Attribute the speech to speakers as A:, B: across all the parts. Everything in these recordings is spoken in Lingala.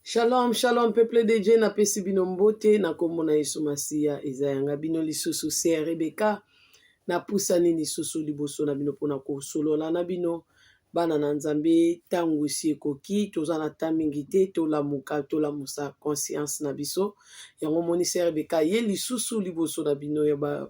A: Shalom, shalom peuple de Dieu, napesi bino mbote na kombo na Yesu Masiya, eza yanga bino lisusu Sœur Rebecca, napusani lisusu liboso na bino mpona kosolola na bino bana na Nzambe. Ntango esi ekoki, toza na temps mingi te, tolamuka, tolamusa conscience na biso. Yango moni Sœur Rebecca ye lisusu liboso na bino ya ba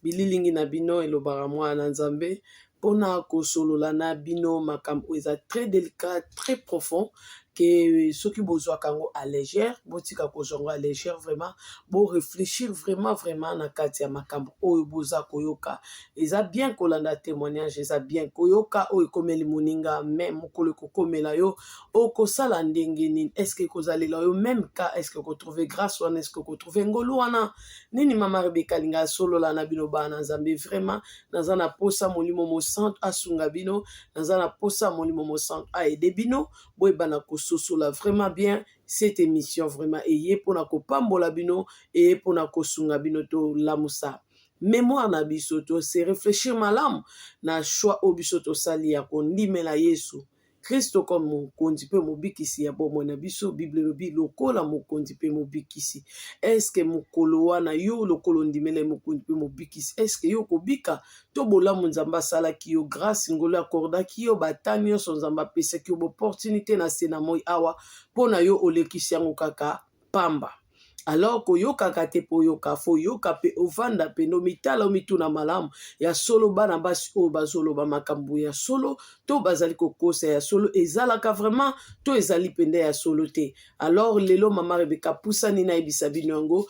A: bililingi na bino, elobaka mwana na Nzambe, mpona kosolola na bino makambo oyo eza très délicat, très profond, ke soki bozwaka yango à légère, botika kozwa yango à légère. Vraiment boréfléchir vraiment vraiment na kati ya makambo oyo boza koyoka. Eza bien kolanda témoignage, eza bien koyoka oyo ekomeli moninga, mais mokolo ekokomela yo, okosala ndenge nini? Est-ce ekozalela yo même cas? Est-ce okotrouve grâce wana? Est-ce okotrouve ngolu wana? Nini mama Rebeka alinga asolola na bino, bana na Nzambe? Vraiment naza na posa Molimo Mosantu asunga bino, naza na posa Molimo Mosantu aide bino boyebana kososola vraiment bien cette émission. Vraiment eye mpona kopambola bino, eye mpona kosunga bino. Tolamusa mémoire na biso, tose réfléchir malamu na choix oyo biso tosali ya kondimela Yesu Kristo comme mokonzi mpe mobikisi ya bomoi na biso. Bible elobi lokola mokonzi mpe mobikisi. Eske mokolo wana yo lokola ondimela ye mokonzi mpe mobikisi, eske yo okobika to bolamu Nzambe asalaki yo, grâce, ngolu akordaki yo, bata nyonso Nzambe apesaki yo, baopportunité na se na moi awa mpo na yo, olekisi yango kaka pamba? Alors koyokaka te mpo oyoka, fo oyoka mpe ovanda mpe omitala, omituna malamu: ya solo bana basi oyo bazoloba makambo ya solo to bazali kokosa? Ya solo ezalaka vraiment to ezali mpenza ya solo te? Alors lelo mama Rebeka pusani nayebisa bino yango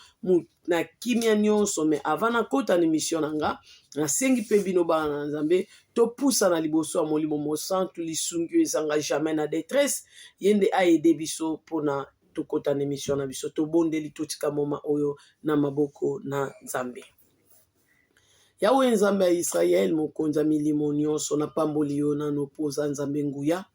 A: na kimia nyonso. Mais avant nakota na émission na nga, nasengi mpe bino bana na Nzambe, topusana liboso ya Molimo Mosantu, lisungi oyo ezanga jamais na détresse. Ye nde aide biso mpona tokɔta na émission na biso. Tobondeli, totika moma oyo na maboko na Nzambe. Yawe Nzambe ya Israele, mokonzi ya milimo nyonso, napamboli yo nano mpo oza Nzambe nguya.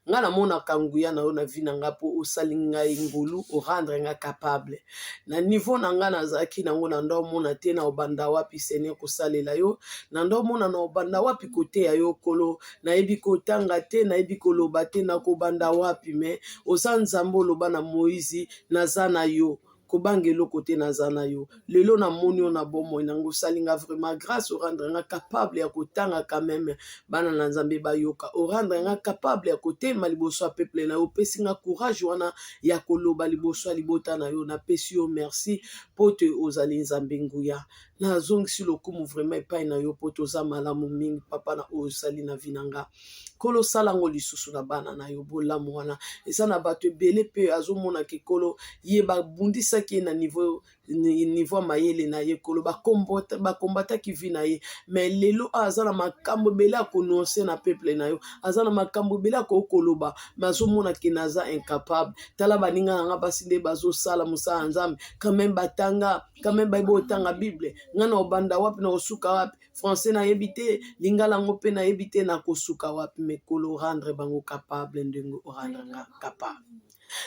A: Nga namonaka nguya na yo na vie na nga, mpo osali ngai ngolu, orendre nga capable na niveau na nga nazalaki nango. Na ndo omona te na obanda wapi, Seigneur, kosalela yo. Na ndo omona na obanda wapi koteya yo, Kolo. Nayebi kotanga te, nayebi koloba te, nakobanda wapi? Mais oza Nzambe oloba na Moïse: "Naza na yo, kobanga eloko te, naza na yo." Lelo namoni yo na bomoi nango, osali nga vraiment grâce, orendre nga capable ya kotanga quand même, bana na Nzambe bayoka, orendre nga capable ya kotema liboso ya peuple na yo, opesi nga courage wana ya koloba liboso ya libota na yo. Napesi yo merci mpo te ozali Nzambe nguya. Nazongisi lokumu vraiment epai na yo mpo toza malamu mingi, papa, na oyo osali na vie na nga. Nkolo, osala yango lisusu na bana na yo. Bolamu wana eza na bato ebele mpe azomonaka ekolo ye babundisaki ye na niveau ya mayele na ye. Kolo, bakombataki vie na ye, mais lelo aza na makambo ebele ya koannoncer na peuple na yo, aza na makambo ebele akoki koloba, mais azomona ke naza incapable. Tala baninga na nga basi nde bazosala mosala ya Nzambe, quand même batanga, quand même bayebi otanga Bible. Nga na obanda wapi, na kosuka wapi? Français nayebi te, lingala yango mpe nayebi te, nakosuka wapi? Mais Kolo, rendre bango capable ndenge orendre nga capable.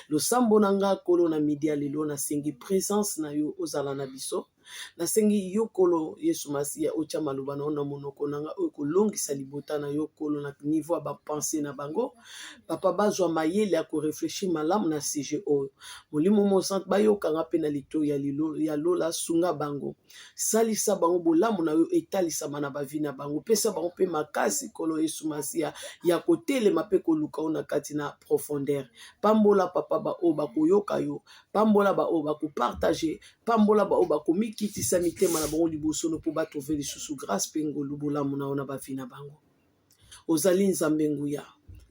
A: Losambo na nga, Kolo, na midi ya lelo, nasengi présence na yo, ozala na biso. Nasengi yo, Kolo Yesu Masiya, otya maloba na yo na monoko na nga oyo kolongisa libota na yo, Kolo, na niveau ya bapensées na bango. Papa, bazwa mayele ya koréfléchir malamu na sujet oyo. Molimo Mosantu, bayokanga mpe na litoi ya lola. Sunga bango, salisa bango, bolamu na yo etalisama na bavie na bango. Pesa bango mpe makasi, Kolo Yesu Masiya, ya kotelema mpe koluka yo na kati na profondeur. Pambola, papa, baoyo bakoyoka yo, pambola baoyo bakopartage, pambola baoyo bakomikitisa mitema na bango liboso no mpo batrouve lisusu grâce mpe ngolu, bolamu na yo na bavie na bango. Ozali Nzambe nguya.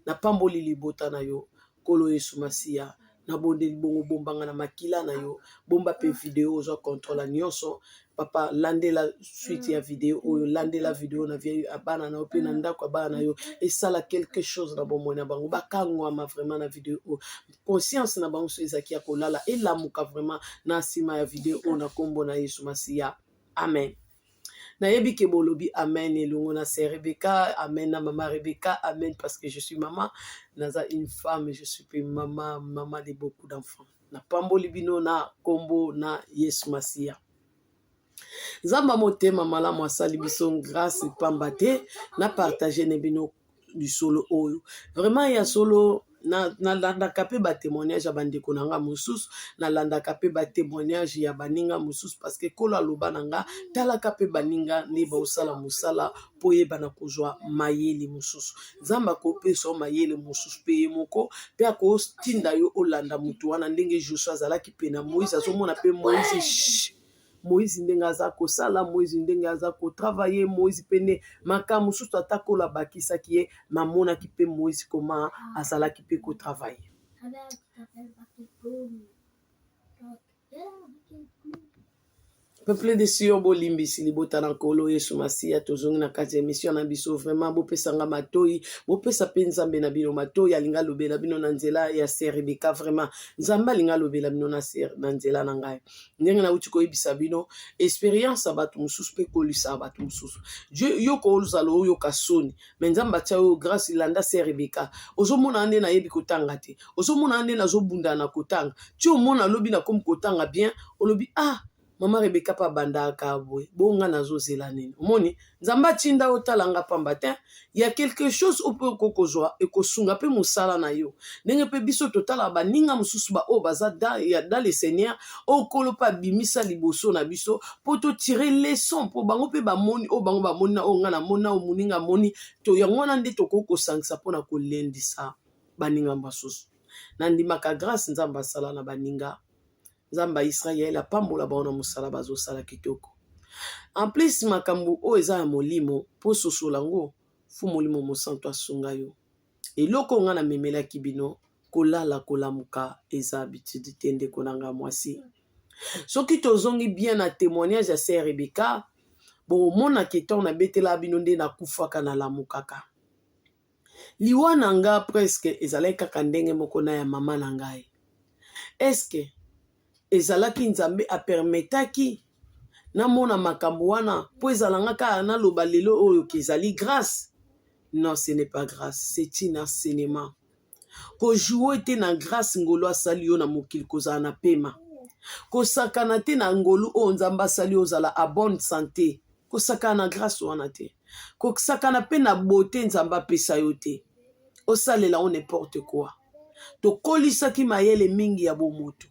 A: Napamboli libota na yo, Nkolo Yesu Masiya. Nabondeli bongo, bombanga na makila na yo, bomba mpe video, ozwa contrôle nyonso. Papa, landela suite ya video oyo, landela video na vie ya bana na yo mpe na ndako ya bana na yo, esala quelque chose na bomoi na bango. Bakangwama vraiment na video oyo, conscience na bango so ezalaki ya kolala, elamuka vraiment na nsima ya video oyo, na nkombo na Yesu Masiya, amen. Nayebi ke bolobi amen elongo na sœur Rebecca, amen na mama Rebecca, amen, parce que je suis maman, naza une femme, je suis pe maman, maman de beaucoup d'enfants. Napamboli bino na nkombo na Yesu Masiya. Nzambe motema malamu asali biso grâce pamba te. Na partage na bino lisolo oyo vraiment ya solo. Nalandaka mpe batémoignage ya bandeko na nga mosusu, nalandaka mpe batémoignage ya baninga mosusu, parce que Nkolo aloba na nga: talaka mpe baninga nde baosala mosala mpo oyebana kozwa mayele mosusu. Nzambe akopesa yo mayele mosusu mpe ye moko mpe akotinda yo olanda motu wana, ndenge Josue azalaki mpe na Moïse. Azomona mpe Moïse, Moïse ndenge aza kosala, Moïse ndenge aza kotravailler, Moïse mpe nde makambo mosusu ata Nkolo abakisaki ye, mamonaki mpe Moïse koma azalaki mpe kotravailler. Peuple de Sion, bolimbisi, libota na Nkolo Yesu Masiya. Tozongi na kati ya émission na biso. Vraiment, bopesanga matoi, bopesa mpe Nzambe na bino matoi. Alingi alobela bino na nzela ya Sœur Rebeka. Vraiment, Nzambe alingi alobela bino na nzela na ngai. Ndenge nauti koyebisa bino, expérience ya bato mosusu mpe ekolisaka bato mosusu. Yo kozala oyoka soni, mais Nzambe atia oyo grâce. Landa Sœur Rebeka. Ozomona nde nayebi kotanga te, ozomona nde nazobunda na kotanga ti omona alobi nakomi kotanga bien, olobi: "Ah, mama Rebeka mpe abandaka boye, bonga nazozela nini?" Omoni, Nzambe atinda otalanga pamba te. Ya quelque chose oyo mpe okoki kozwa, ekosunga mpe mosala na yo. Ndenge mpe biso totalaka baninga mosusu baoyo baza dans le Seigneur, oyo Nkolo mpe abimisa liboso na biso mpo totire leçon, mpo bango mpe bamoni oyo bango bamoni na oyo ngai namoni na oyo moninga amoni. To yango wana nde tokoki kosangisa mpona kolendisa baninga basusu. Nandimaka grâce Nzambe asala na baninga. Nzambe ya Israele apambola bango na mosala bazosala kitoko. En plus, makambo oyo eza ya molimo, mpo sosola yango, fu Molimo Mosantu asunga yo. Eloko nga namemelaki bino, kolala kolamuka eza habitude te, ndeko na nga mwasi. Soki tozongi bien na témoignage ya Sœur Rebeka, bomonaka ntango nabetela bino nde nakufaka, nalamukaka. Liwa na nga presque ezalaki kaka ndenge moko na ya mama na ngai. Eske ezalaki Nzambe apermetaki namona makambo wana mpo ezalanga kaka naloba lelo oyo ke ezali grâce? Non, ce n'est pas grâce, c'est une enseignement. Kojouer te na grâce ngolu asali yo na mokili, kozala na pema. Kosakana te na ngolu oyo Nzambe asali yo, ozala a bonne santé. Kosakana na grâce wana te. Kosakana mpe na beauté Nzambe apesa yo te, osalela o n'importe quoi. Tokolisaki mayele mingi ya bomoto,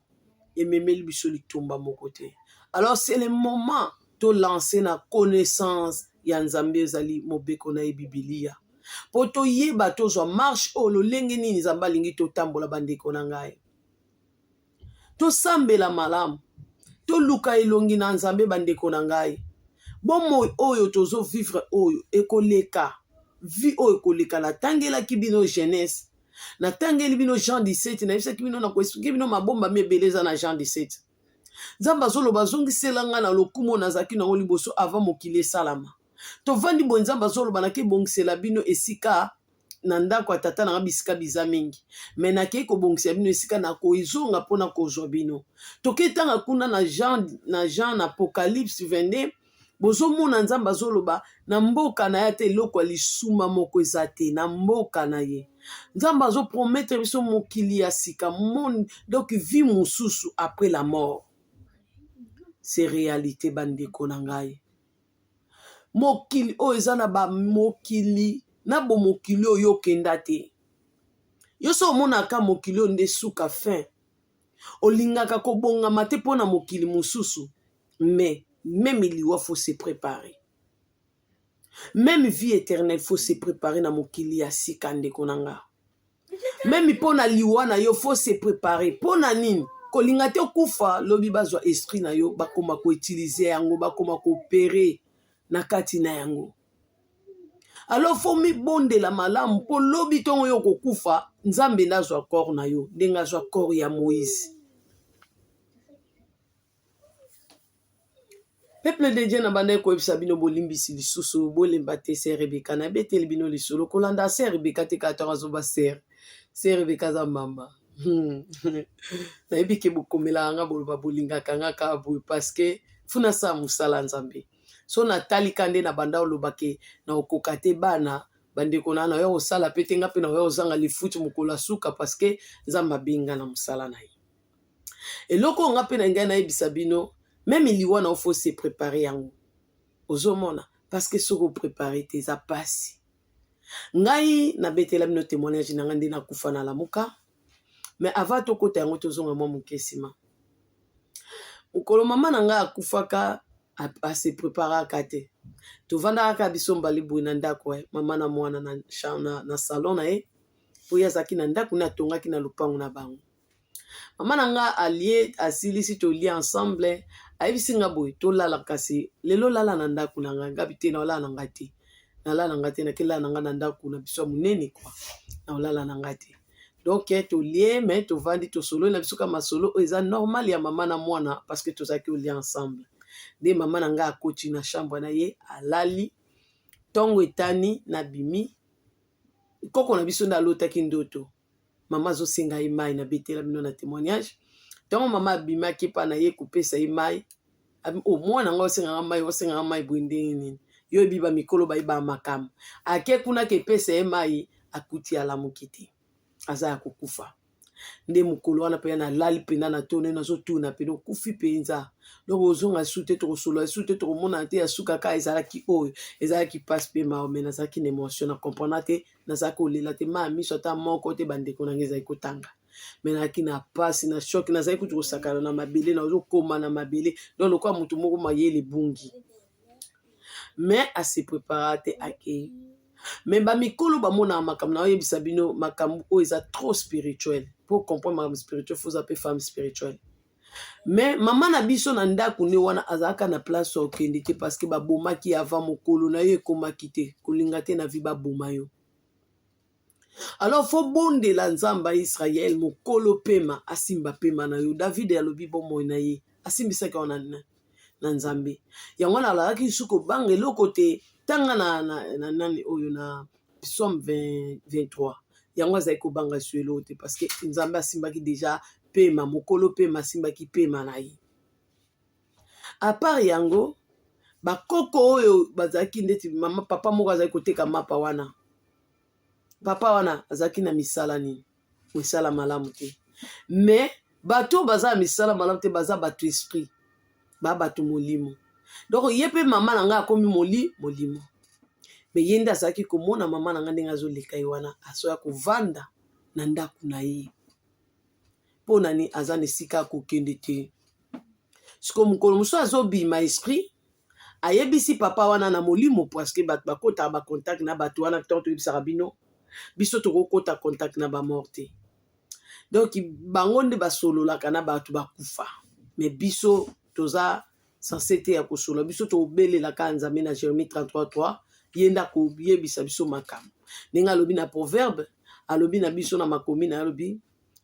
A: ememeli biso litomba moko te. Alors c'est le moment tolance na connaissance ya Nzambe, ezali mobeko na ye, Bibilia, mpo toyeba tozwa marche oyo lolenge nini Nzambe alingi totambola. Bandeko na ngai, tosambela malamu, toluka elongi na Nzambe. Bandeko na ngai, bomoi oyo tozovivre oyo ekoleka, vie oyo ekoleka. Natangelaki bino Genèse, natangeli bino Jean 17, nayebisaki bino, nakoexpliquer bino mabombami ebele eza na Jean 17. Nzambe azoloba: "Azongisela ngai na lokumu oyo nazalaki nango liboso avant mokili esalama." Tovandi boye, Nzambe azoloba: "Nake ebongisela bino esika na ndako ya Tata na nga, bisika biza mingi, mais nakei kobongisela bino esika, na kozonga mpona kozwa bino." Toketanga kuna na Jean, na Jean, na Apocalypse 22, bozomona Nzambe azoloba na mboka na ye ate eloko ya lisuma moko eza te na mboka na ye. Nzambe azopromettre biso mokili ya sika, monde, donc vie mosusu après la mort. C'est réalité, bandeko na ngai. Mokili oyo eza na bamokili na bomokili oyo okenda te. Yo so omonaka mokili oyo nde suka, fin, olingaka kobongama te mpo na mokili mosusu. Mais même liwa, faut se préparer. Même vie éternelle, faut se préparer na mokili ya sika. Ndeko na nga, même mpo na liwa na yo, faut se préparer. Mpo na nini? Kolinga te okufa lobi, bazwa esprit na yo, bakoma koutiliser yango, bakoma koopérer na kati na yango. Alors faut mibondela malamu, mpo lobi ntongo yo kokufa, Nzambe nde azwa corps na yo ndenge azwa corps ya Moïse. Peuple de Dieu, na bandaki koyebisa bino, bolimbisi lisusu, bolemba te. Sœur Rebeka nabeteli bino lisolo. Kolanda Sœur Rebeka te kaka ntango azoba sœur. Sœur Rebeka aza mama. Nayebi ke bokomelaka nga, boloba bolingaka nga kaka boye parce que funa asala mosala Nzambe. So natalika nde na banda oloba ke na okoka te, bana bandeko na nayo kosala pe te, nga mpe nakoya kozanga lifuti mokolo ya suka, parce que Nzambe abenga na mosala na ye. Eloko oyo nga mpe na ngai nayebisa bino, même liwa na yo, faut se préparer yango. Ozomona, parce que soki oprépare te, eza pasi. Ngai nabetela bino témoignage na ngai nde nakufa na lamuka. Mais avant tokota yango, tozonga mwa moke nsima. Mokolo mama na ngai akufaka, ase préparaka te. Tovandaka kaka biso mbali boye na ndako, mama na mwana na salon na ye, po ye azalaki na ndako nde atongaki na lopango na bango. Mama na nga alie, asilisi, tolia ensemble. Ayebisi nga boye: "Tolala, kasi lelo lala na ndako na ngai." Ngabi: "Te, naolala na ngai te, nalala na ngai te, nakelala na ngai na ndako na biso ya monene kua, naolala na ngai te." Donc tolie, mais tovandi, tosololi na biso ka masolo oyo eza normal ya mama na mwana, parce que tozalaki olia ensemble. Nde mama na ngai akoti na chambre na ye, alali. Ntongo etani, nabimi. Koko na biso nde alotaki ndoto mama azosenga ye mai. Nabetela bino na témoignage, ntango mama abimaki epa na ye kopesa ye mai: "O mwana ngai, osengaka mai, osengaka mai boye ndenge nini? Yo oyebi bamikolo bayebaka makambo." Ake kuna kepesa ye mai, akuti alamuki te, aza ya kokufa. Nde mokolo wana mpenza nalali mpenza na to nde nazotuna pene: okufi mpenza? Donc ozonga su te, tokosolola su te, tokomonana te. Ya suka kaka ezalaki oyo, ezalaki mpasi mpe mawa, mais nazalaki na émotion na comprendre te, nazalaki kolela te, ma ya miso ata moko te, bandeko na ngai, ezalaki kotanga, mais nazalaki na mpasi, na choc. Nazalaki kutu kosakana na mabele, nazokoma na mabele, donc lokola motu moko mayele ebungi. Mais ase prépara te, akei. Mais bamikolo bamonaka makambo. Na oyebisa bino makambo oyo eza trop spirituel. Po comprendre makambo spirituel, faut oza mpe femme spirituelle. Mais mama na biso na ndako nde wana azalaka na place okende te, parce que babomaki avant mokolo na yo ekomaki te. Kolinga te na vie baboma yo. Alors faut bondela Nzambe ya Israel, mokolo pema asimba pema na yo. David alobi bomoi na ye asimbisaki wana na Nzambe. Yango wana alakaki lisusu kobanga eloko te. Ntanga na nani oyo na Psaume 23, yango azali kobanga su eloko te, parce que Nzambe asimbaki déjà pema, mokolo pema asimbaki pema na ye. À part yango, bakoko oyo bazalaki ndeti mama, papa moko azali koteka mapa wana. Papa wana azalaki na misala nini? Misala malamu te. Mais bato oyo baza na misala malamu te, baza bato esprit, baa bato molimo. Donc ye mpe mama na ngai akomi molimo. Mais ye nde azalaki komona mama na ngai ndenge azoleka ye wana, azoya kovanda na ndako na ye. Mpo nani? Aza na esika akokende te. Siko mokolo mosusu azobima, esprit ayebisi papa wana na molimo, parce que bato bakotaka bacontact na bato wana. Ntango toyebisaka bino, biso tokokota contact na bamort te. Donc bango nde basololaka na bato bakufa, mais biso toza censé te ya kosolola. Biso tobelelaka Nzambe na Jérémie 33:3, ye nde akoyebisa biso makambo. Ndenge alobi na Proverbe, alobi na biso na makomi na ye, alobi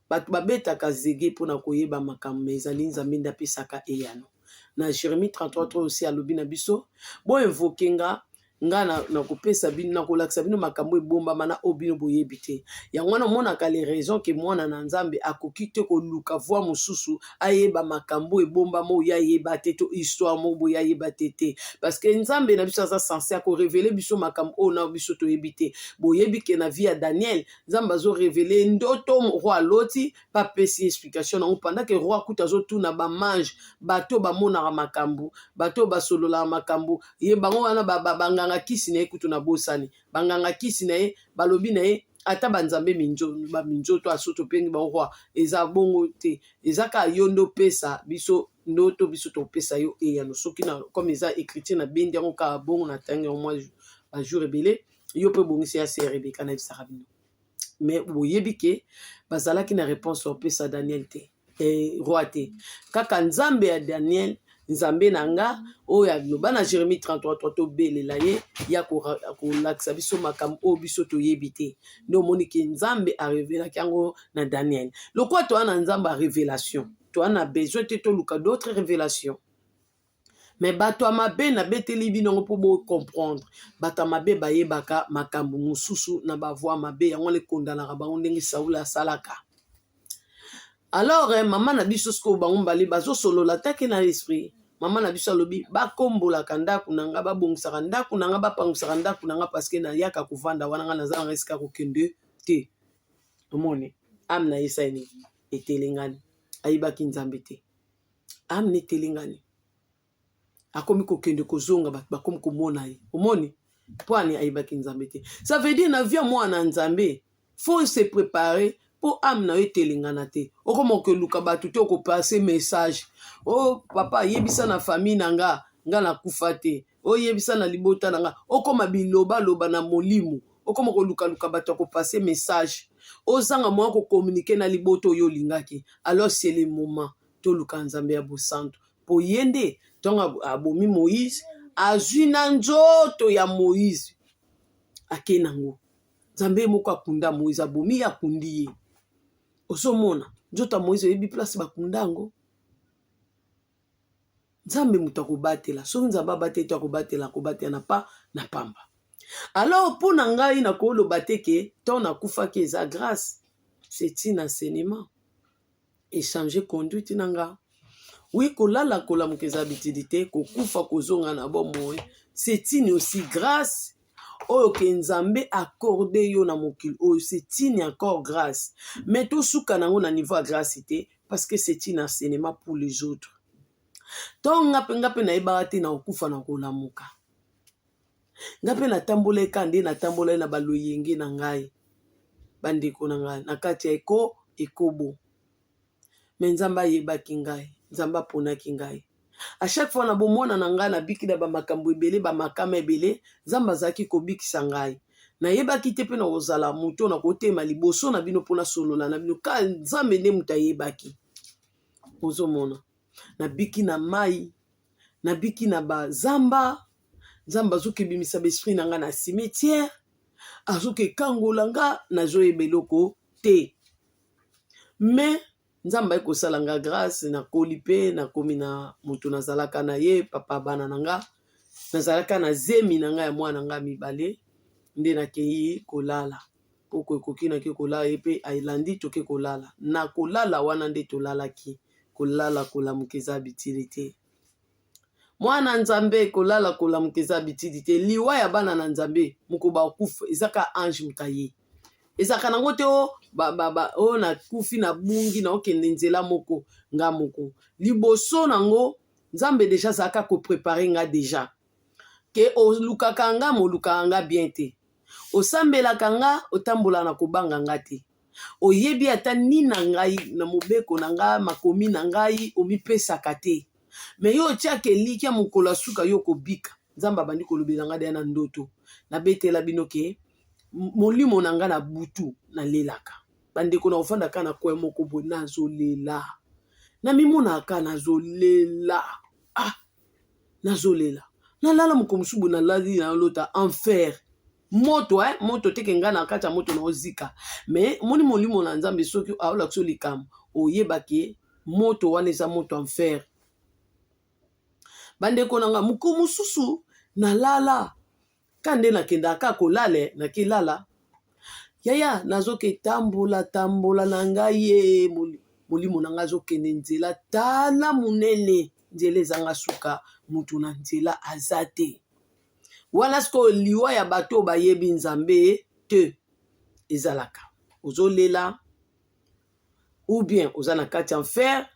A: bato babetaka zege mpona koyeba makambo, mais ezali Nzambe nde apesaka eyano. Na Jérémie 33:3 aussi alobi na biso: "Boinvoquer nga, nga nakopesa bino, nakolakisa bino makambo ebombama na oyo bino boyebi te." Yango wana omonaka les raisons ke mwana na Nzambe akoki te koluka voie mosusu ayeba makambo ebombama oyo ayeba te, to histoire moko boye ayeba te te, parce que Nzambe na biso aza censé akorévéler biso makambo oyo na biso toyebi te. Boyebi ke na vie ya Daniel, Nzambe azorévéler ndoto roi aloti, mpe apesi explication nango, pendant ke roi kuta azotuna bamages, bato bamonaka makambo, bato basololaka makambo. Ye bango wana banganga kisi na ye kutu na bosani, banganga kisi na ye balobi na ye ata banzambe baminzoto aso topengi bango roi, eza bongo te, eza kaka yo nde opesa biso ndoto, biso topesa yo eyano. Soki na comme eza écriture, nabendi yango kaka bongo, na ntangi yango mwa bajour ebele. Yo mpe ebongisi ya se Rebeka, nayebisaka bino. Mais boyebi ke bazalaki na réponse opesa Daniel te, roi te, kaka Nzambe ya Daniel, Nzambe na nga oyo aloba na Jérémie 33, tobelela ye ya kolakisa biso makambo oyo biso toyebi te. Nde omoni ke Nzambe arévélaki yango na Daniel. Lokola toza na Nzambe ya révélation, toza na besoin te toluka d'autres révélations. Mais bato ya mabe, nabeteli bino yango mpo bocomprendre, bato ya mabe bayebaka makambo mosusu na bavoies mabe. Yango wana ekondanaka bango ndenge Saul asalaka. Alors mama na biso sikoyo, bango mbale bazosolola take na esprit. Mama na biso alobi: "Bakombolaka ndako na nga, babongisaka ndako na nga, bapangwisaka ndako na nga, parce que nayaka kovanda wana. Nga naza nanga esika kokende te." Omoni âme na ye esali nini? Etelengani. Ayebaki Nzambe te, âme na etelengani, akomi kokende kozonga, bato bakomi komona ye. Omoni Mpo ani ayebaki Nzambe te. Ça veut dire na vie ya mwana Nzambe, faut se préparer mpo âme na yo etelengana te. Okoma koluka bato te, okopase message: o oh, papa, yebisa na famille na nga, nga nakufa te. Oyebisa na libota na nga. Okoma bilobaloba na molimo, okoma kolukaluka bato ya kopase message, ozanga moya kocommuniquer na libota oyo olingaki. Alors c'est le moment toluka Nzambe ya bosantu, mpo ye nde ntongo abomi Moïse, azwi na nzoto ya Moïse, ake nango. Nzambe moko akunda Moïse, abomi ye, akundi ye. Ozomona nzoto ya Moïse, oyebi place bakunda yango. Nzambe moto akobatela. Soki Nzambe abateli to akobatela, akobatela na pa na pamba. Alors mpo na ngai, nakoloba te ke ntango nakufaki eza grâce. C'est un enseignement, échange conduite na nga. Oui, kolala kolamuka eza bitidi te. Kokufa kozonga na bomoi, c'est une aussi grâce oyo ke Nzambe accorde yo na mokili oyo. C'est une encore grâce, mais tosuka nango na niveau ya grâce te, parce que c'est un enseignement pour les autres. To nga mpe, nga mpe nayebaka te na kokufa na kolamuka. Nga mpe natambola eka nde natambola na baloyenge na ngai, bandeko na ngai, na kati ya ekobo. Me Nzambe ayebaki ngai, Nzambe aponaki ngai. À chaque fois na bomwana na ngai, nabiki na bamakambo ebele, bamakama ebele. Nzambe azalaki kobikisa ngai. Nayebaki te mpe na kozala moto na kotema liboso na bino mpona solola na bino. Ka Nzambe nde moto ayebaki. Ozomona, nabiki na mai, nabiki na bazamba. Nzambe azokebimisa baesprit na ngai na cimetière, azokekangola nga, nazoyeba eloko te. Me Nzambe ayi kosala nga grâce, nakoli mpe nakomi na moto nazalaka na ye, papa bana na nga. Nazalaka na zemi na ngai ya mwana nga mibale, nde nakei kolala. Poko ekoki, nake kolala, ye mpe elandi, toke kolala. Na kolala wana nde tolalaki. Kolala kolamuka eza bitili te, mwana Nzambe. Kolala kolamuka eza bitili te. Liwa ya bana na Nzambe, moko bakufa, eza ka ange moto aye. Ezalaka nango te o oyo nakufi, nabungi, naokende nzela moko nga moko. Liboso nango, Nzambe déjà azalaka kopréparer nga déjà ke olukaka nga, molukaka nga bien te, osambelaka nga, otambola na kobanga nga te, oyebi ata nini na ngai, na mobeko na nga, makomi na ngai, omipesaka te. Me yo otiaka elikya mokolo ya suka yo kobika. Nzambe abandi kolobela nga deya na ndoto. Nabetela bino ke molimo na nga na butu nalelaka, bandeko, na kofanda kaka na coin moko boye, nazolela, namimonaka nazolela. Ah, nazolela, nalala. Moko mosusu boye nalali, nalota enfer, moto, eh? Moto teke ngai na kati ya moto naozika. Me moni molimo na Nzambe, soki aolakisa likambo, oyebake moto wana eza moto enfer. Bandeko na nga, moko mosusu nalala ka nde nakendaka kaka kolala, nakelala yaya, nazoke tambola tambola na ngai ye. Molimo na ngai azokende nzela, tala monene, nzela ezanga suka, mutu na nzela aza te. Wana sikoyo liwa ya bato oyo bayebi Nzambe te ezalaka ozolela, ou bien oza na kati ya enfer,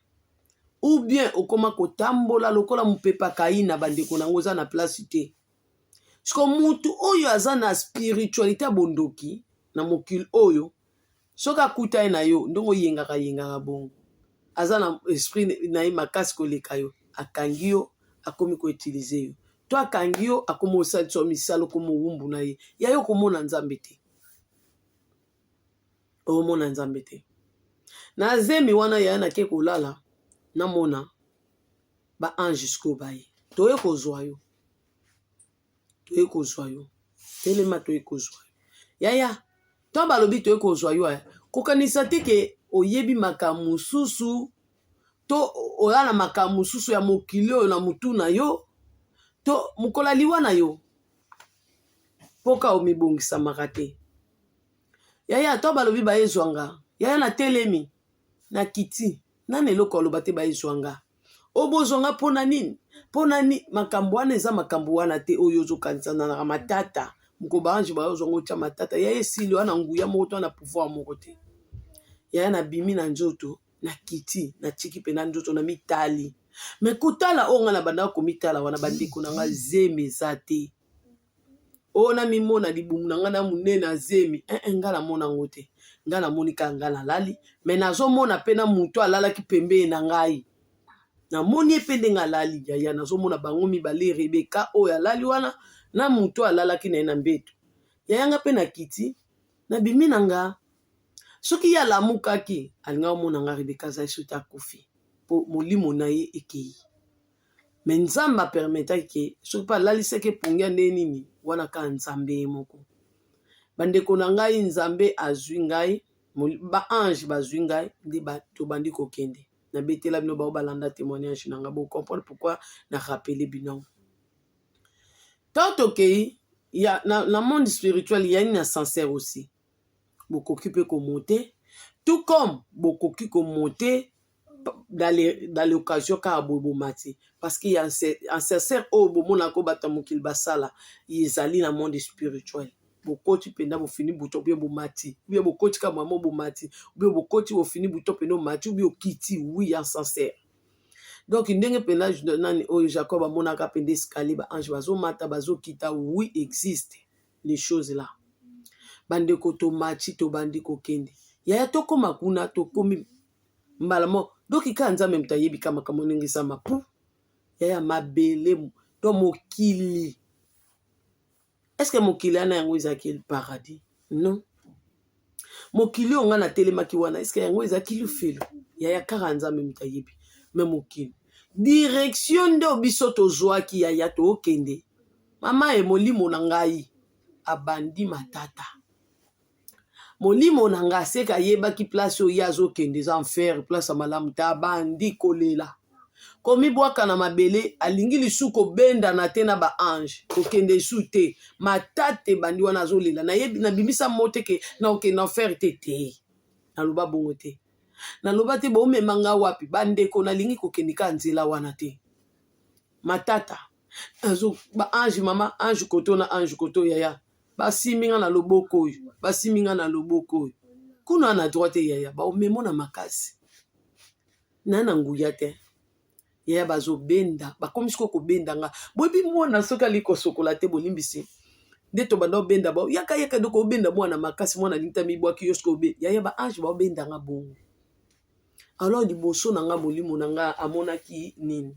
A: ou bien okoma kotambola lokola mopepa kaina. Bandeko nango, oza na place te. Siko mutu oyo aza na spiritualité ya bondoki na mokili oyo, soki akuta ye na yo, ndenge oyengaka yengaka bongo, aza na esprit na ye makasi koleka yo, akangi yo, akomi koutiliser yo, to akangi yo, akomi osalisa yo misala, okomi owumbu na ye. Ya yo komona Nzambe te, omona Nzambe te. Na zemi wana, yaya, nake kolala, namona baange. Sikoyo baye, toye kozwa yo, toye kozwa yo, telema, toye kozwa yo. Yaya, to balobi toye kozwa yo, aya kokanisa te ke oyebi makambo mosusu, to oya na makambo mosusu ya mokili oyo na motu na yo, to mokolo ya liwa na yo, mpoka omibongisamaka te. Yaya, to balobi bayezwa nga, yaya, natelemi, nakiti, nani eloko aloba te. Bayezwa nga, oyo bozwa nga mpo na nini? Mpo na nini? Makambo wana eza makambo wana te oyo ozokanisa nanaka matata. Moko baange bayozwa ngo, otya matata yaya, esili wana nguya moko to wana pouvoir moko te. Yaya, nabimi na nzoto, nakiti, natiki mpe na nzoto, na mitali. Me kotala oyo ngai na bandaka komitala wana, bandeko na ngai, zemi eza te. Oyo namimona libumu na ngai na monene na zemi, eh, eh, ngai namona yango te. Ngai namoni kaka ngai nalali, me nazomona mpe na moto alalaki pembeni na ngai. Namoni ye mpe ndenge alali, yaya, nazomona bango mibale, Rebeka oyo alali wana na moto alalaki na ye na mbeto. Yaya, nga mpe nakiti, nabimi na nga. Soki ye alamukaki, alingaki komona nga Rebeka azali soki akufi, mpo molimo na ye ekei. Mais Nzambe a permettaki ke soki pe alalisaki ye pongi ya ndenge nini, wana kaka Nzambe ye moko. Bandeko na ngai, Nzambe azwi ngai, ba ange bazwi ngai, nde tobandi kokende. Nabetela bino bao balanda témoignage na ngai, bo comprendre pourquoi na rappeler bino yango. Tant tokei ya na monde spirituel, il y a une ascenseur aussi. Bokoki pe komonter, tout comme bokoki komonter dans l'occasion kaka boye bomati, parce que ya ancesteur oyo bomonaka bato ya mokili basala ezali na monde spirituel. Bokoti mpenza bofini buto bien bomati, ou bien bokoti kaka mama bomati, ou bien bokoti bofini buto mpenza omati, ou bien okiti. Oui, ascenseur. Donc ndenge mpenza nani oyo Jacob amonaka mpenza escalier, ba ange bazomata bazokita, oui, existe les choses là. Bandeko, tomati, tobandi kokende. Yaya, tokóma kuna, tokomi mbala moko. Donc kaka Nzambe moto ayebi ka makambo ndenge esama pu. Yaya, mabele to mokili, est ce que mokili wana yango ezalaki paradis? Non. Mokili oyo ngai natelemaki wana, est ce que yango ezalaki lufelo? Yaya, kaka Nzambe moto ayebi. Me mokili, direction nde biso tozwaki, yaya, tookende. Mama e, molimo na ngai abandi matata. Molimo na ngai aseka, ayebaki place oyo ye azokende eza enfer, place ya malamu te. Abandi kolela, komibwaka na mabele, alingi lisusu kobendana te na baange, kokende esu te. Matata ebandi wana, azolela. Nayebi nabimisa mo te ke na okende enfer te. Te, naloba bongo te, naloba te. Bomema nga wapi, bandeko? Nalingi kokende kaka nzela wana te. Matata ba ange, mama ange koto na ange koto, yaya, basimbi nga na loboko oyo, basimbi nga na loboko oyo kuna na droite. Yaya, baomemo na makasi na nguya te. Yaya, bazobenda, bakomi sikoyo kobenda nga. Boyebi mwana soki ali kosokola te, bolimbisi, nde tobanda obenda bao, yaka yaka. Doko obenda mwana makasi, mwana alingi ta mibwaki yo. Soki obe, yaya, ba ange baobenda nga bongo. Alors liboso na nga, molimo na nga amonaki nini?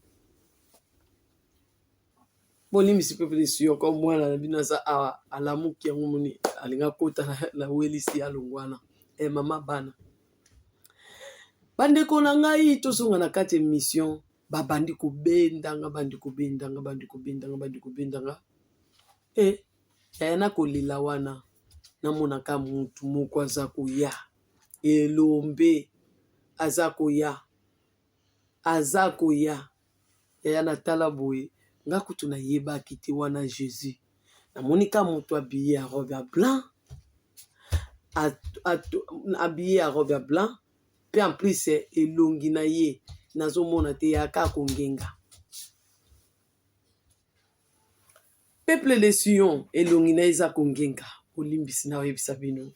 A: Bolimbisi, peuple, siyoko mwana na bino aza awa, alamuki yango moni alingi akota na welisi alongo wana. E mama, bana, bandeko na ngai, tozonga na kati émission. Babandi kobendanga, bandi kobendanga, bandi kobendanga, bandi kobendanga. E yaya, na kolela wana, namonaka mutu moko aza koya, elombe aza koya, aza koya. Yaya, natala boye, nga kutu nayebaki te wana Jésus. Namoni ka moto habillé ya robe ya blanc, habillé ya robe ya blanc, mpe en plus elongi na ye nazomona te, yaka kongenga. Peuple de Sion, elongi na ye eza kongenga. Olimbisi, na oyebisa bino,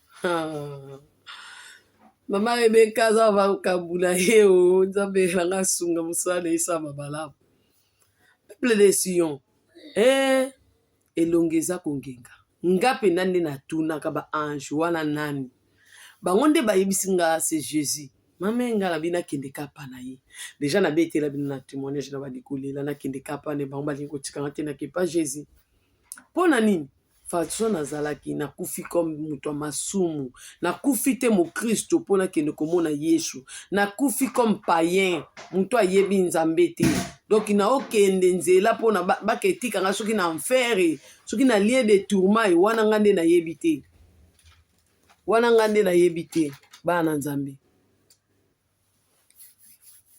A: mama Rebeka aza makambo na ye o. Nzambe nanga asunga, mosala na esama malamu. Peuple de Sion, eh, elongi eza kongenga. Nga mpenza nde natunaka baange wana nani. Bango nde bayebisi nga c'est Jésus. Mama, nga na bino akende kapa na ye. Déjà nabetela bino na témoignage na bandi kolela, nakende kapa ne bango balingi kotikanga te, nakepa Jésus. Mpo na nini? Façon nazalaki, nakufi comme moto ya masumu, nakufi te mokristo mpo nakende komona Yesu. Nakufi comme païen, moto ayebi Nzambe te. Donc naokende nzela mpona baketikanga soki na enfer, soki na lieu de tourment wana, nga nde nayebi te wana, nga nde nayebi te. Bana na Nzambe,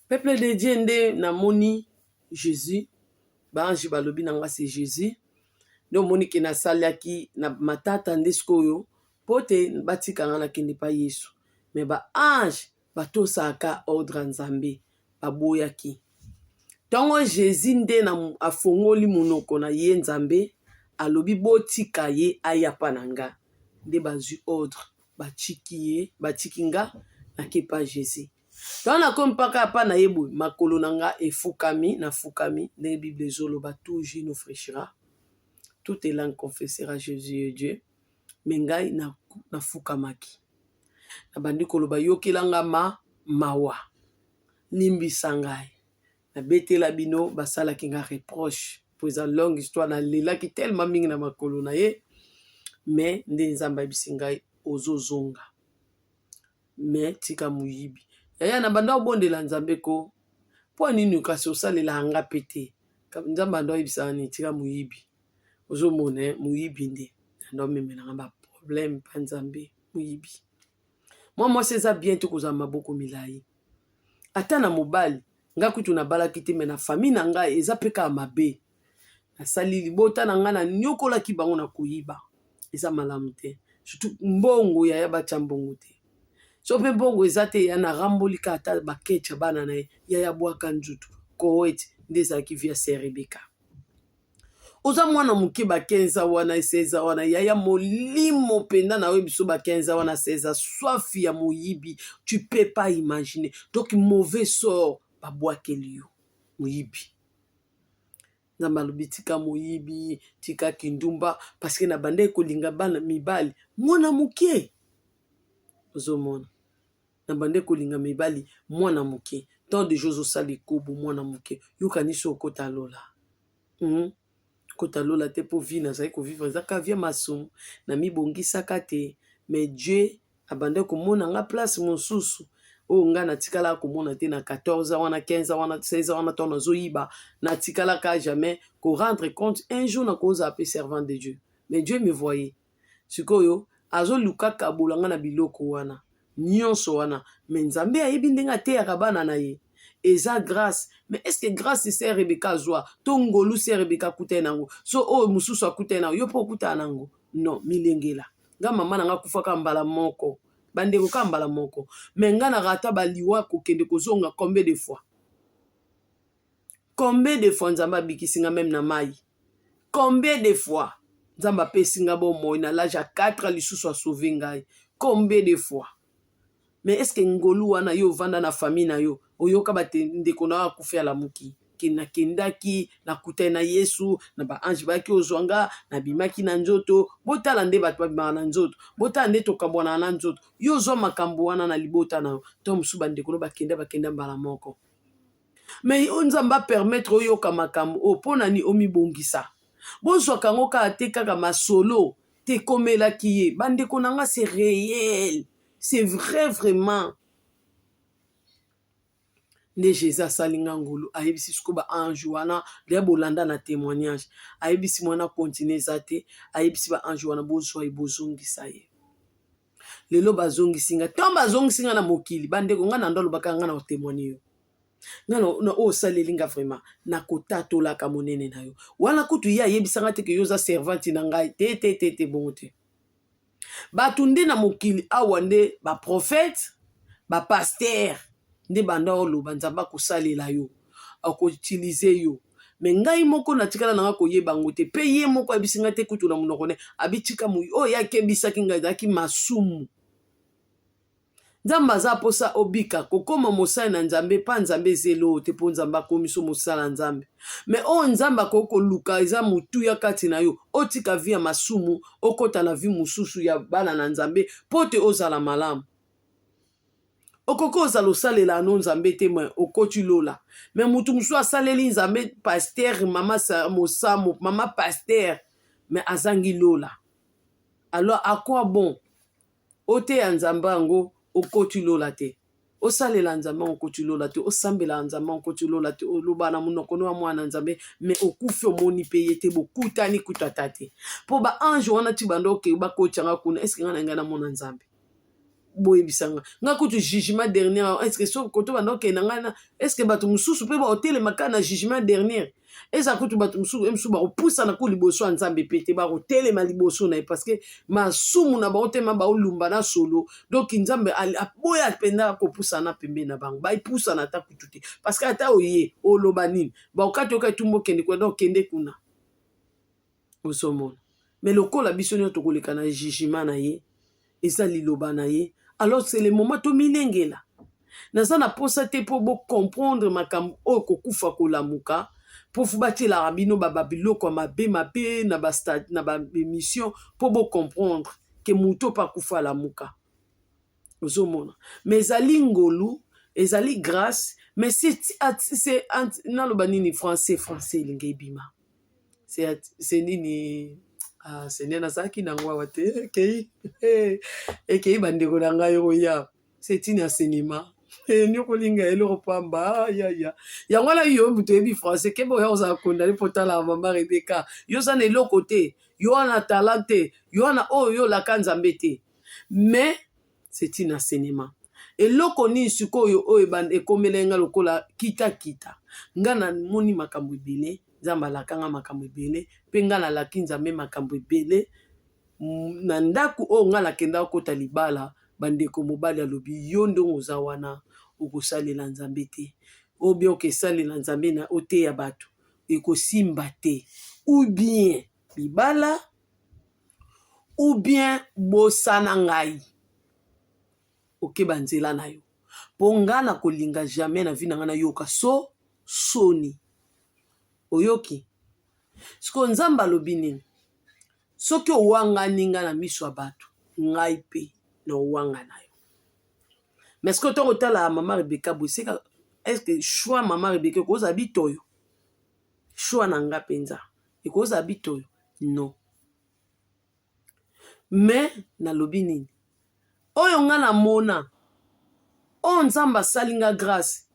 A: peuple de Dieu, nde namoni Jésus. Baange balobi na nga c'est Jésus. Nde omoni ke nasalaki na matata nde sikoyo mpo te batika nga nakende pa Yesu. Me baange batosaka ordre ya Nzambe, baboyaki. Ntango Jésus nde na afongoli monoko na ye, Nzambe alobi botika ye aya pa na nga. Nde bazwi ordre, batiki ye, batiki nga, nakepa Jésus. Ntango nakomi mpaka apa na ye boye, makolo na nga efukami, nafukami ndenge Bible ezoloba: tout genou fléchira. Toute langue confessera Jésus est Dieu. Mais ngai nafukamaki. Nabandi koloba yokela nga ma mawa. Limbisa ngai. Nabetela bino basalaki nga reproche po eza longue histoire nalelaki tellement mingi na makolo na ye mais nde Nzambe ayebisi ngai ozozonga mais tika moyibi yaya na banda obondela Nzambe ko mpo nini kasi osalelaka nga pe te Nzambe ando ayebisaka nini tika moyibi ozomona eh, moyibi nde ando amemelanga ba problème pa Nzambe moyibi mwa mwasi eza bien te kozala maboko milai ata na mobali nga kutu nabalaki te me na famille na ngai eza mpe kaka mabe nasali libota na ngai nanyokolaki bango na koyiba eza malamu te surtout mbongo yaya batya mbongo te so mpe mbongo eza te ya na ramboli kaka ata baketcha bana na ye yaya bwaka nzutu kowet nde ezalaki via sœur Rebecca oza mwana moke ba 15 wana 16 wana yaya molimo mpenza na oyo biso ba 15 wana 16 soif ya moyibi tu peux pas imaginer donc mauvais sort babwakeli yo moyibi nzambe alobi tika moyibi tika kindumba parce que na bandaki kolinga bana mibali mwana moke ozomona na bandaki kolinga mibali mwana moke tant de jours osala ekobo mwana moke yokanisi okota lola Kota lola te mpo vie nazali kovivre eza kaka vie ya masumu namibongisaka te mais Dieu abandaki komona nga place mosusu oyo nga natikalaka komona te na 14 ans wana 15 ans wana 16 ans wana ntango nazoyiba natikalaka jamais ko rendre compte un jour nakozala mpe servant de Dieu mais Dieu me voyait sikoyo azoluka kabola nga na biloko wana nyonso wana mais nzambe ayebi ndenge ateyaka bana na ye eza grâce mais est ce que grâce sœur Rebecca azwa to ngolu sœur Rebecca akutani nango so oyo mosusu akutani nango yo mpo okutana nango non milengela nga mama na nga akufaka mbala moko bandeko kaka mbala moko mais nga na rata baliwa kokende kozonga combien de fois combien de fois nzambe abikisi nga même na mai combien de fois nzambe apesi nga bomoi na l'âge ya 4 ans lisusu asauve ngai combien de fois mais est ce que ngolu wana yo ovanda na famille na yo oyoka bandeko na yo akufi alamuki nakendaki nakutani na yesu na baange bayaki ozwa nga nabimaki na nzoto botala nde bato babimaka na nzoto botala nde tokabwanaka na nzoto yo ozwa makambo wana na libota na yo to mosusu bandeko no bakenda bakenda mbala moko mais oyo nzambe apermettre oyoka makambo oyo mpo na nini omibongisa bozwaka yango kaka te kaka masolo te ekomelaki ye bandeko na nga c'est réel c'est vrai vraiment nde jésus asali nga ngolu ayebisi sikoyo baange wana deya bolanda na témoignage ayebisi mwana continue eza te ayebisi baange wana bozwa ye bozongisa ye lelo bazongisi nga ntango bazongisi nga na mokili bandeko nga na ndo alobaka nga na kotémoigne yo nga na oyo osaleli nga vraiment nakotatolaka monene na yo wana kutu ye ayebisanga te ke yo oza servante na ngai te te te te bongo te bato nde na mokili awa nde baprophète bapasteur nde banda oloba nzambe akosalela yo akoutilize yo mais ngai moko natikala nanga koyeba yango te mpe ye moko ayebisi ngai te kutu na monoko ne abitika oyo ye akebisaki ngai ezalaki masumu nzambe aza mposa obika kokóma mosali na nzambe mpa nzambe ezeli oyo te mpo nzambe akomi so mosala nzambe mais oyo nzambe akoki koluka eza motuya kati na yo otika vie ya masumu okɔta na vie mosusu ya bana na nzambe mpo te ozala malamu okoki ozala osalela no nzambe te mais okoti lola mais motu mosusu asaleli nzambe pasteur mama mosamo mama pasteur mais azangi lola alors à quoi bon oteya nzambe yango okoti lola te osalela nzambe yango okoti lola te osambela nzambe yango okoti lola te oloba na monoko no ya mwana nzambe mais okufi omoni mpe ye te bokutani kutu ata te mpo baange wana ti banda oke bakotianga kuna est-ce ngai na ngai namona nzambe boyebisanga nga kutu jugement dernier est-ce que so koto banda okende ngai na est-ce que bato mosusu mpe baotelema kaka na jugement dernier eza kutu bato mosusu mosusu bakopusana ku liboso ya nzambe mpe te bakotelema liboso na ye parce que masumu na bango tema baolumba na solo donc nzambe aboya mpenza kopusana pembeni na bango baepusana ata kutu te parce que ata oye oloba nini bakokati oka etumba okende kuna donc okende kuna ozomona mais lokola biso nyonso tokoleka na jugement na ye eza liloba na ye alors c'est le moment tomilengela naza na posa te mpo bocomprendre makambo oyo kokufa kolamuka. Mpo fu batielaka bino ba biloko ya mabe mabe na ba na ba emission mpo bo comprendre ke moto mpe akufa alamuka. Ozomona, mais ezali ngolu, ezali grâce, mais c'est naloba nini, français, français elingi ebima, c'est nini? Ah Seigneur, nazalaki nango awa te, ekei, ekei. Bandeko na ngai, oya, c'est une enseignement nyokolinga eloko pamba yaya. Yango wana yo moto oyebi français, kebe oya kozala condamné mpo tala mama Rebeka, yo oza na eloko te, yo wana talent te, yo wana oyo yo olaka Nzambe te. Mais c'est une enseignement. Eloko nini sikoyo oyo ekomela nga lokola kitakita? Nga namoni makambo ebele, Nzambe alakanga makambo ebele, mpe nga nalaki Nzambe makambo ebele. Na ndako oyo nga nakenda kokota libala, bandeko, mobali alobi: "Yo ndenge oza wana, okosalela Nzambe te, oyo bien okesalela Nzambe na oteya bato, ekosimba te. Ou bien libala, ou bien bosana ngai, okeba nzela na yo, mpo nga na kolinga jamais na vie na ngai nayoka so soni." Oyoki sikoyo Nzambe alobi nini? Soki owangani nga na miso ya bato, ngai mpe na owanga na yo. Mais sikoyo ntango otala mama Rebeka boye, seka, est-ce choix mama Rebeka ekozala bitoyo? Choix na nga mpenza ekozala bitoyo? Non. Mais nalobi nini? Oyo nga namona, oyo Nzambe asali nga grâce,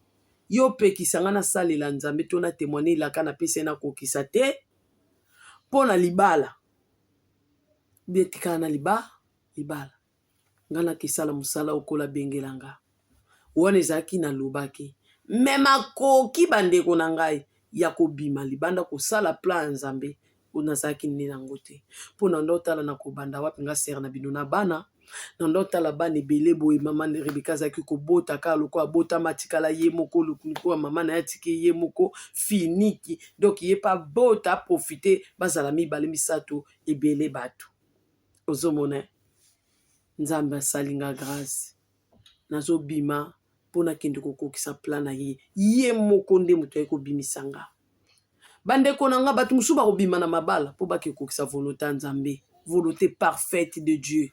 A: yo opekisa nga nasalela Nzambe to na témoigne elaka napesi ye, nakokisa te mpo na libala. Bie tikala na libala, nga nakesala mosala okola abengela nga. Wana ezalaki nalobaki me makoki, bandeko na ngai, ya kobima libanda kosala plan ya Nzambe oyo nazalaki nde nango te, mpo na ndo otala na kobanda wapi. Nga sere na bino na bana, na ndo otala bana ebele boye. Mama Rebeka azalaki kobota kaka lokola abotama, atikala ye moko, lokola mama na ye atiki ye moko finiki. Donc ye mpe abota, aprofite, bazala mibale, misato, ebele bato. Ozomona, Nzambe asali nga grâce, nazobima mpo nakende kokokisa plan na ye. Ye moko nde moto aye kobimisa nga. Bandeko na nga, bato mosusu bakobima na mabala mpo bake kokokisa volonté ya Nzambe, volonté parfaite de Dieu.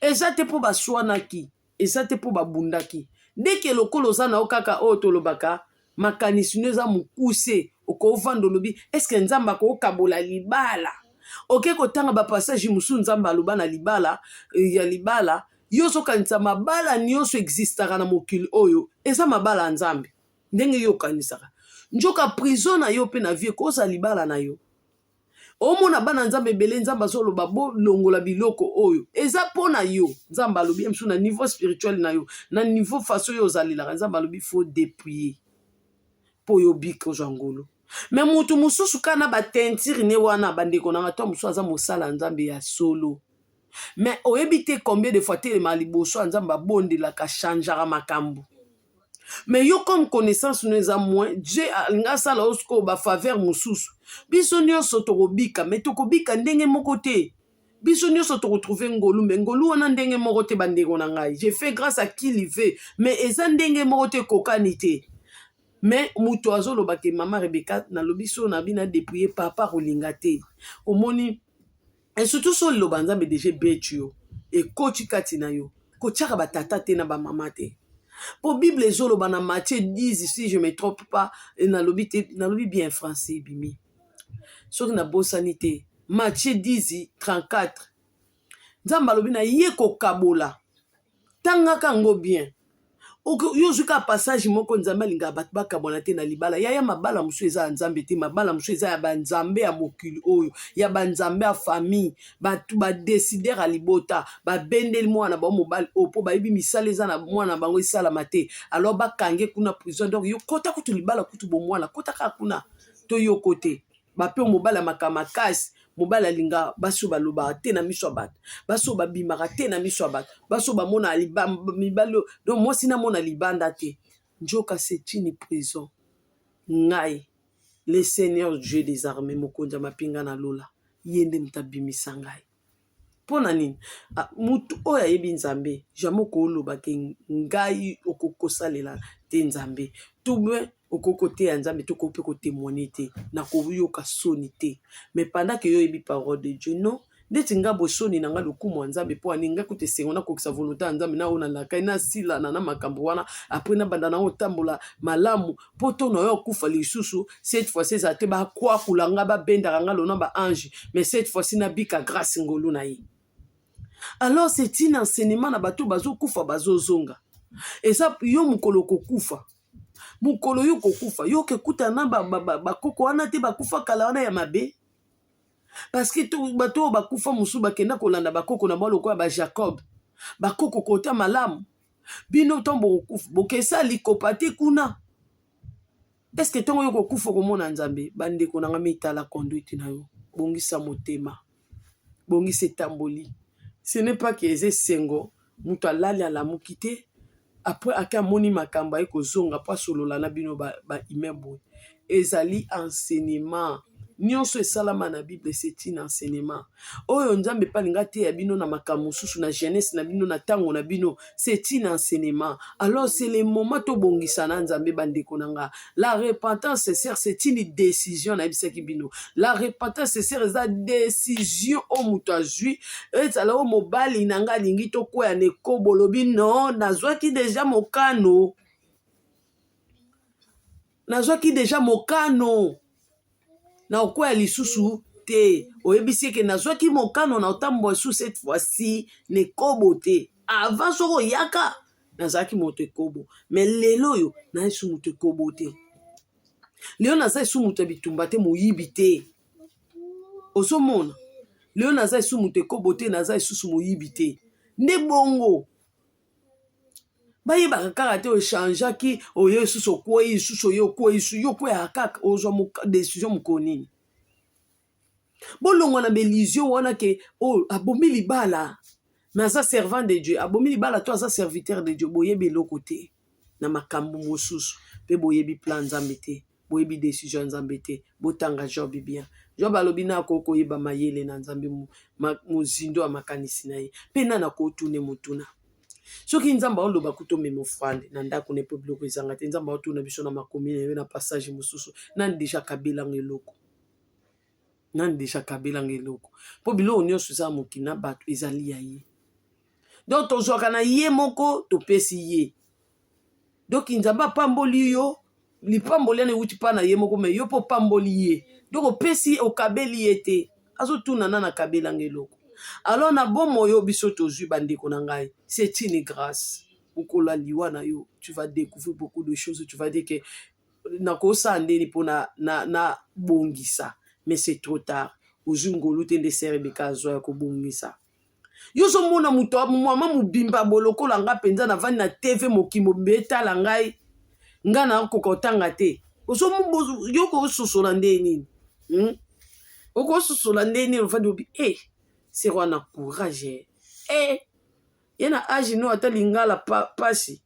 A: Eza te mpo baswanaki, eza te mpo babundaki. Ndeke lokola oza na yo kaka oyo tolobaka, makanisi no eza mokuse, okovanda olobi: "Est-ce Nzambe akokabola libala?" Oke kotanga bapassage mosusu Nzambe aloba na libala ya libala. Yo ozokanisa mabala nyonso existaka na mokili oyo eza mabala ya Nzambe ndenge yo okanisaka. Nzoka prison na yo mpe na vie kozala libala na yo. Omona bana Nzambe ebele, Nzambe azoloba: "Bolongola biloko oyo eza mpo na yo." Nzambe alobi ye mosusu na niveau spirituel na yo, na niveau façon oyo ozalelaka. Nzambe alobi: "Faut dépouiller mpo oyo obika, ozwa ngolu." Mais motu mosusu kaka na batentire ne wana, bandeko nanga, to mosusu aza mosala ya Nzambe ya solo, mais oyebi te combien de fois telema liboso ya Nzambe, abondelaka, changeaka makambo. Mais yo, comme connaissance no eza moins, Dieu alingi asala yo sikoyo bafaveur mosusu. Biso nyonso tokobika, mais tokobika ndenge moko te. Biso nyonso tokotrouve ngolu, mais ngolu wana ndenge moko te. Bandeko na ngai, je fais grâce à qui il veut, mais eza ndenge moko te, ekokani te. Mais moto azoloba ke mama Rebeka, nalobi so na bino adépouille, papa kolinga te. Omoni, et surtout so liloba Nzambe déjà ebeti yo, ekoti kati na yo, kotiaka batata te na bamama te, mpo Bible ezoloba na Matthieu 10, si je me trompe pas, nalobi te, nalobi bien, français ebimi soki nabosani te, Matthieu 10 34, Nzambe alobi na ye kokabola. Tangaka yango bien. Yo ozwi kaka passage moko: Nzambe alingaka bato bakabwana te na libala. Yaya, mabala mosusu eza ya Nzambe te, mabala mosusu eza ya banzambe ya mokili oyo, ya banzambe ya famille. Bato badécider ya libota, babendeli mwana bango mobali oyo mpo bayebi misala eza na mwana bango esalama te, alors bakange kuna prison. Donc yo kota kutu libala, kutu bomwana, kota kaka kuna to yoko te. Bape mobali ya makambo makasi, mobali alinga basi oyo balobaka te na miso ya bato, basi oyo babimaka te na miso ya bato, basi oyo bamona mibali oyo. Donc mwasi namona libanda te, nzoka c'est une prison. Ngai, le Seigneur Dieu des armées, mokonzi ya mapinga na lola, ye nde moto abimisa ngai. Mpo na nini? Ah, mutu oyo ayebi Nzambe, jamais okoloba ke ngai okoki kosalela te Nzambe. Tout bien okoki koteya Nzambe te, okoki mpe kotémoigner te. Nakoyoka soni te. Mais pendant que yo oyebi parole de Dieu, non. Ndeti nga boye soni na nga lokumu ya Nzambe mpo ani nga kuta esengo nakokisa volonté ya Nzambe na oyo nalaka ye nasilana na makambo wana après nabanda nango kotambola malamu mpo to na yo okufa lisusu cette fois-ci ezala te bakwakula nga babendaka nga lona ba ange, mais cette fois-ci nabika grâce ngolu na ye. Alors c'est un enseignement na bato bazokufa bazozonga. Eza yo mokolo kokufa, mokolo yo kokufa, yo okekutana na bakoko wana te, bakufa kala wana ya mabe, parce que bato oyo bakufa mosusu bakenda kolanda bakoko na bango lokola baJacob, bakoko kota malamu. Bino ntango bokokufa bokesa likopa te kuna. Est-ce ntongo yo kokufa komona Nzambe? Bandeko na nga, mitala conduite na yo, bongisa motema, bongisa etamboli. Ce n'est pas que eza esengo moto alali alamuki te, après ake amoni makambo aye kozonga mpo asolola na bino bahumain boye. Ezali enseignement. Nyonso esalama na Bible, c'est un enseignement oyo Nzambe mpe alinga teya bino na makambo mosusu na jeunesse na bino, na ntango na bino. C'est un enseignement. Alors c'est le moment tobongisa na Nzambe. Bandeko na nga, la repentance sincère, c'est une décision. Nayebisaki bino, la repentance sincère eza décision oyo moto azwi. Ezala oyo mobali na nga alingi tokwea na ekobo, olobi non, nazwaki déjà mokano, nazwaki déjà mokano na okwea lisusu te. Oyebisi eke nazwaki mokano na otambola lisusu cette fois-ci na ekobo te. Avant soki oyaka nazalaki moto ekobo, mais lelo oyo nayesu moto ekobo te. Lelo naza esu moto ya bitumba te, moyibi te. Ozomona, lelo naza esu moto ekobo te, naza lisusu moyibi te. Nde bongo bayebaka kaka te ochangeaki, oye lisusu okwei lisusu, oye okwei lisusu, yo okweyaka kaka, ozwa décision mokolo nini? Bolongwa na baillusion wana ke oyo abomi libala mais aza servant de Dieu, abomi libala to aza serviteur de Dieu. Boyebi eloko te na makambo mosusu mpe boyebi plan Nzambe te, boyebi décision ya Nzambe te. Botanga Job bien. Job alobi na akoki koyeba mayele na Nzambe, mozindo ya makanisi na ye, mpe nani akotune motuna? Soki Nzambe aoloba kuta omema offrande na ndako na mpo biloko ezanga te, Nzambe aotuna biso na makomi na ye na passage mosusu: nani déjà akabelanga eloko? Nani déjà akabelanga eloko? Mpo biloko nyonso eza mokili na bato ezali ya ye. Donc tozwaka na ye moko, topesi ye. Donc Nzambe apamboli yo, lipamboli wana ewuti mpa na ye moko, mais yo mpo opamboli ye, donc opesi, okabeli ye te. Azotuna nani akabelanga eloko? Alors na bomoi oyo biso tozwi, bandeko na ngai, c'est une grâce. Mokolo ya liwa na yo, tu vas découvrir beaucoup de choses. Tu vas dire que nakosala ndeni mpo na bongisa, mais c'est trop tard. Ozwi ngolu te. Nde sœur Rebeka azwa ya kobongisa. Yo ozomona moto mama mobimba boye lokola nga mpenza, navandi na TV, mokili mobimba etala ngai, ngai nakoka kotanga te. Yo kososola nde nini, Okososola nde nini? Ofandi obi e eh, sœur wana courage e ye na age no ata lingala pasi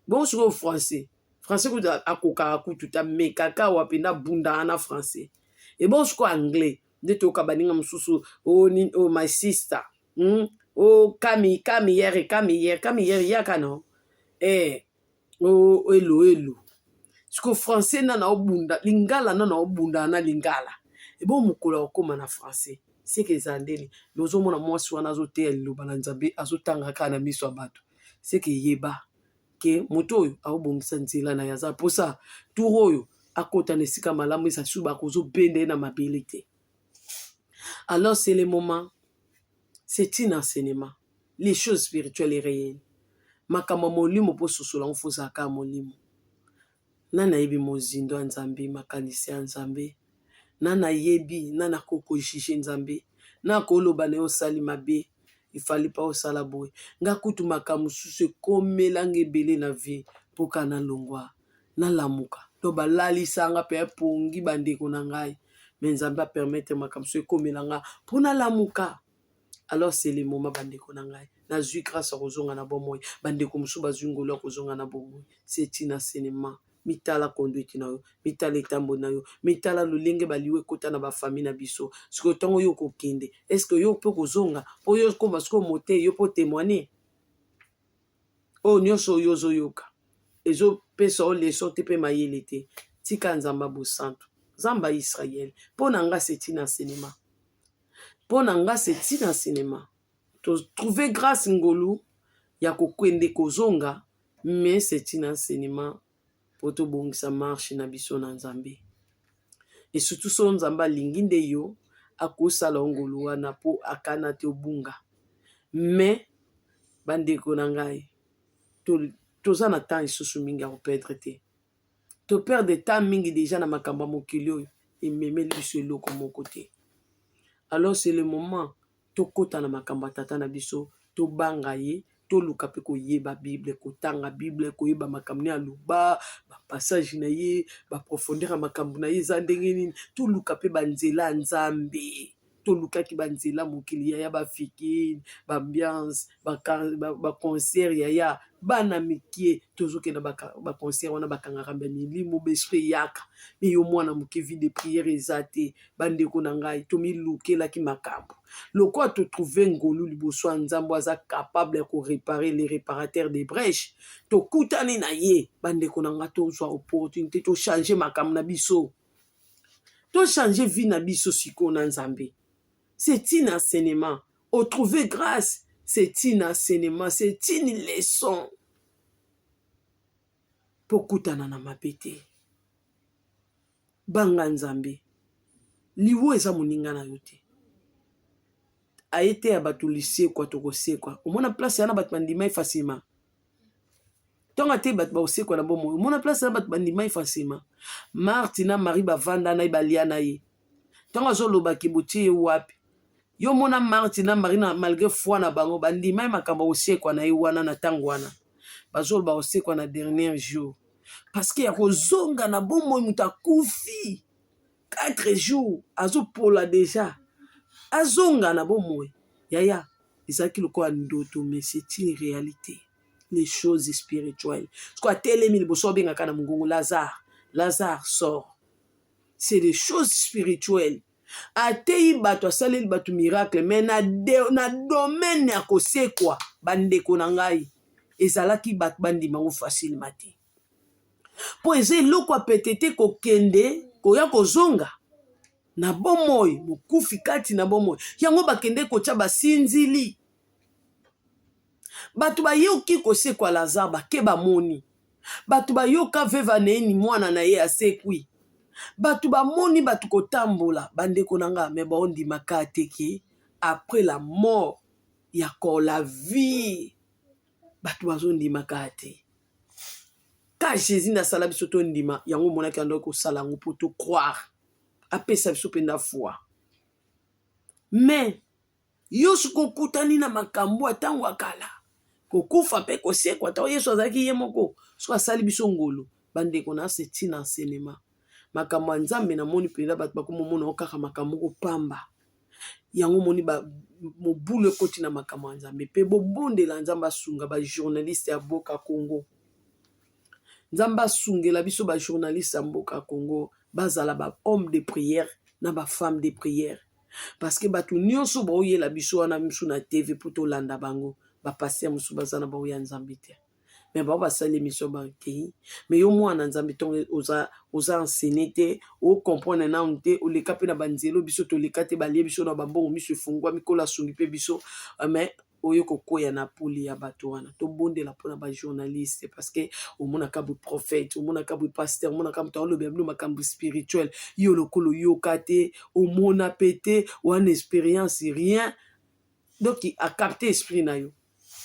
A: bongo sikoyo français. Français kutu akokaka kutu te, amekaka awa mpenza, abundaka na français. Ebongo sikoyo anglais nde toyoka baninga mosusu: "Oh, oh, my sister, Oh, come, come here, come here, come here, yaka no eh, oh, elo elo." Sikoyo français nana obunda, lingala nana obunda na lingala. Ebongo mokolo akokóma na français seke eza ndeni? Me ozomona mwasi wana azoteya liloba na Nzambe, azotanga kaka na miso ya bato, seke yeba ke moto oyo aobongisa nzela na ye, aza mposa tour oyo akota na esika malamu, eza su bakozobenda ye na mabele te. Alors c'est le moment, c'est un enseignement. Les choses spirituelles et réelles, makambo ya molimo, mpo sosola ngo fo ozalaka ya molimo. Nani ayebi mozindo ya Nzambe, makanisi ya Nzambe? Nani ayebi? Nani akoki kojuger Nzambe? Na koloba na ye osali mabe, ifali mpa osala boye. Nga kutu makambo mosusu ekomelanga ebele na vie mpo ka nalongwa nalamuka to balalisanga mpe epongi. Bandeko na ngai, mais Nzambe apermettre makambo mosusu ekomelanga mpo nalamuka. Alors c'est le moment, bandeko na ngai. Nazwi grâce ya kozonga na bomoi, bandeko mosusu bazwi ngolu ya kozonga na bomoi. C'est un enseignement. Mitala conduite na yo, mitala etamboli na yo, mitala lolenge baliwa ekota na bafamille na biso. Sikoyo ntango yo okokende, est-ce yo mpe okozonga mpo yo okoma sikoyo moteyi, yo mpe otémoigne? Oyo nyonso oyo ozoyoka ezopesa yo leçon te mpe mayele te. Tika Nzambe ya bosantu, Nzambe ya Israele. Mpo na nga, c'est un enseignement. Mpo na nga, c'est un enseignement. Totrouve grâce, ngolu ya kokende kozonga, mais c'est un enseignement mpo tobongisa marche na biso na Nzambe. Et surtout so Nzambe alingi nde yo, akosala yo ngolu wana mpo akana te obunga. Mais bandeko na ngai, toza na temps lisusu mingi ya koperdre te. Toperdre temps mingi déjà na makambo ya mokili oyo ememeli biso eloko moko te. Alors c'est le moment tokɔta na makambo ya tata na biso, tobanga ye, toluka mpe koyeba Bible, kotanga Bible, koyeba makambo ne aloba, bapassage na ye, baprofondeur ya makambo na ye eza ndenge nini. Toluka mpe banzela ya Nzambe. Tolukaki banzela mokili, yaya, bafikine, baambiance, baconcert, yaya, bana mike tozokenda baconcert wana, bakangaka bamilimo, baesprit eyaka. Me yo mwana moke, vie de prière eza te. Bandeko na ngai, tomilukelaki makambo. Lokola totrouve ngolu liboso ya Nzambe, aza capable ya koréparer, le réparateur de brèche, tokutani na ye. Bandeko na ngai, tozwa opportunité, tochange makambo na biso, tochange vie na biso sikoyo na Nzambe. C'est un enseignement. Otrouve grâce, c'est un enseignement, c'est une leçon mpo kutana na mabe te. Banga Nzambe. Liwo eza moninga na yo te. Aye te ya bato lisekwa, tokosekwa. Omona place wana bato bandima ye facilement. Ntongo te bato bakosekwa na bomoi, omona place wana bato bandima ye facilement. Marthe na Marie bavanda na ye, balia na ye. Ntango azolobaki botie ye wapi, yo mona Marthe na Marie na malgré foi na bango, bandima ye makambo ya kosekwa na ye wana. Na ntango wana bazoloba kosekwa na dernier jour, parce que ya kozonga na bomoi, moto akufi 4 jours, azopola déjà, azonga na bomoi, yaya, ezalaki lokola ndoto. Mais c'est une réalité, les choses spirituelles. Siko atelemi liboso, abengaka na mongongo: "Lazare, Lazare, sort." C'est des choses spirituelles. Ateyi bato, asaleli bato miracle, mais na domaine ya kosekwa, bandeko na ngai, ezalaki bato bandima yango facilement te, mpo eza eloko ya pete te kokende koya kozonga na bomoi, mokufi kati na bomoi. Yango bakende kotya basinzili. Bato bayoki kosekwa Lazare, bake bamoni. Bato bayoka veuve Naini, mwana na ye asekwi, bato bamoni bato kotambola. Bandeko na nga, me baondimaka te ke après la mort ya la vie. Bato bazondimaka te ka Jésus nde asala biso tondima yango. Omonaki yango kosala yango mpo tocroire, apesa biso mpenza foi. Mais yo soki okutani na makambo ya ntango ya kala, kokufa mpe kosekwa, ntango Yesu azalaki ye moko, soki asali biso ngolu, bandeko na, c'est un enseignement. Makambo ya Nzambe, namoni mpenza bato bakomomona kaka makambo moko pamba. Yango omoni mobulu ekoti na makambo ya Nzambe. Mpe bobondela Nzambe asunga bajournaliste ya mboka Congo. Nzambe asungela biso bajournaliste ya mboka Congo, bazala bahomme de prière na bafemme de prière, parce que bato nyonso baoyela biso wana misu na TV mpo tolanda bango, bapasteur mosusu baza na bango ya Nzambe te, me bao basali émission, bakei. Me yo mwana Nzambe, ntongo oza enseigné te, ocomprendre nanu te, oleka mpe na banzela biso toleka te, balie biso na bambongo, miso efungwami, Nkolo asungi mpe biso, mais oyo kokwea na puli ya bato wana. Tobondela mpona bajournaliste, parce que omonaka boye prophète, omonaka boye pasteur, omonaka moto alobela bino makambo spirituel. Yo lokolo oyoka te, omona mpe te wana, expérience rien. Donc acapte esprit na yo,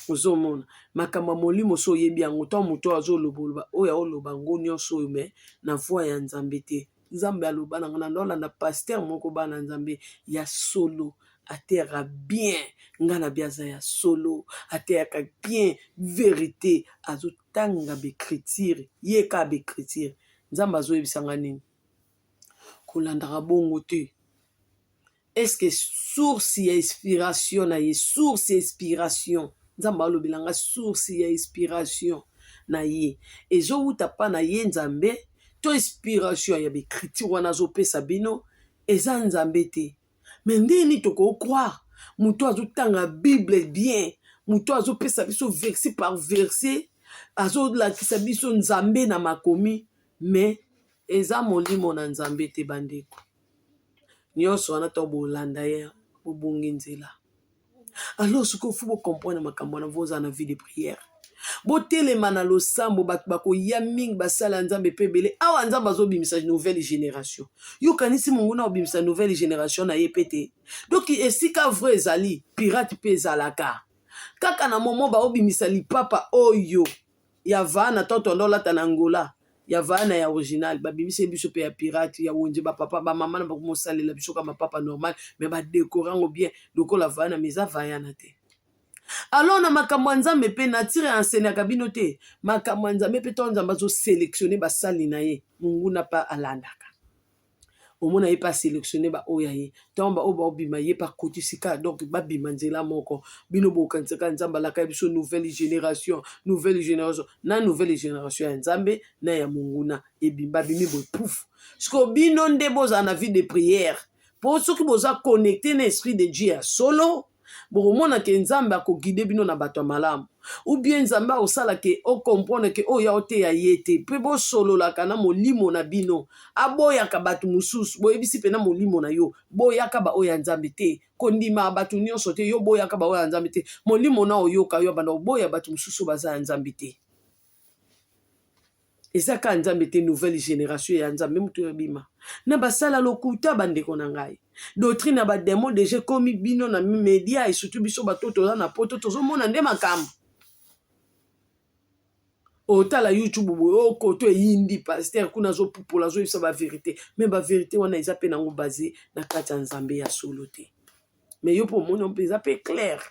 A: ozomona makambo ya molimo. So oyebi yango, ntango moto oyo azolobaloba, oyo aoloba yango nyonso oyo, me na voi ya Nzambe te. Nzambe aloba na nga na ndolanda pasteur moko, bana Nzambe ya solo, ateyaka bien. Nga na bi aza ya solo, ateyaka bien vérité, azotanga baécriture, ye kaka baécriture. Nzambe azoyebisanga nini? Kolandaka bongo te. Est-ce source ya inspiration na ye, source ya inspiration, Nzambe alobelanga source ya inspiration. na ye ezowuta pa na ye Nzambe to inspiration ya baecriture wana azopesa bino eza Nzambe te. Mais ndenge nini toko croire moto azotanga Bible bien, moto azopesa biso verset par verset, azolakisa biso Nzambe na makomi, mais eza molimo na Nzambe te bandeko. Nyonso wana ntango bolanda ye bobongi nzela. Alors sikoyo fo bocomprendre makambo wana, bozala na vie de prière, botelema na losambo. Bato bakoya mingi, basala ya Nzambe mpe ebele awa. Nzambe azobimisa nouvelle génération. Yokanisi monguna obimisa nouvelle génération na ye mpe te. Donc esika vrai ezali, pirate mpe ezalaka kaka. Na momo baobimisa lipapa oyo ya vana to tondo olata na Angola ya vana ya original, babimisi biso mpe ya pirate ya wenze. Bapapa, bamama na bakomosalela biso ka mapapa normal, mais badécorer yango bien lokola vana, mais eza vayana te. Alors na makambo ya Nzambe mpe, nature enseignaka bino te makambo ya Nzambe mpe. To Nzambe azosélectionner basali na ye, monguna mpe alandaka. Omona ye mpe asélectionner baoyo ya ye. Ntango baoyo baobima, ye mpe akotisika, donc babima nzela moko. Bino bokanisaka Nzambe alaka biso nouvelle génération, nouvelle génération na nouvelle génération ya Nzambe na ya monguna babimi boye, pouf. Siko bino nde bozala na vie de prière, mpo soki boza connecté na esprit de Dieu ya solo, bokomona ke Nzambe akoguider bino na bato ya malamu, ou bien Nzambe akosala ke ocomprendre ke oyo aoteya ye te. Mpe bosololaka na molimo na bino, aboyaka bato mosusu. Boyebisi mpe na molimo na yo: boyaka baoyo ya Nzambe te, kondimaka bato nyonso te. Yo boyaka baoyo ya Nzambe te, molimo na oyoka yo abanda koboya bato mosusu baza ya Nzambe te. Eza kaka Nzambe te, nouvelle génération ya Nzambe moto ebima na basala lokuta. Bandeko na ngai, doctrine ya badémons déjà ekomi bino na média, et surtout biso bato toza na Poto, tozomona nde makambo. Otala YouTube boye, okoto eyindi, pasteur kuna azopupola, azoyebisa bavérité, mais bavérité wana eza mpe nango base na kati ya Nzambe ya solo te. Mais yo mpo omoni mpe eza mpe clair,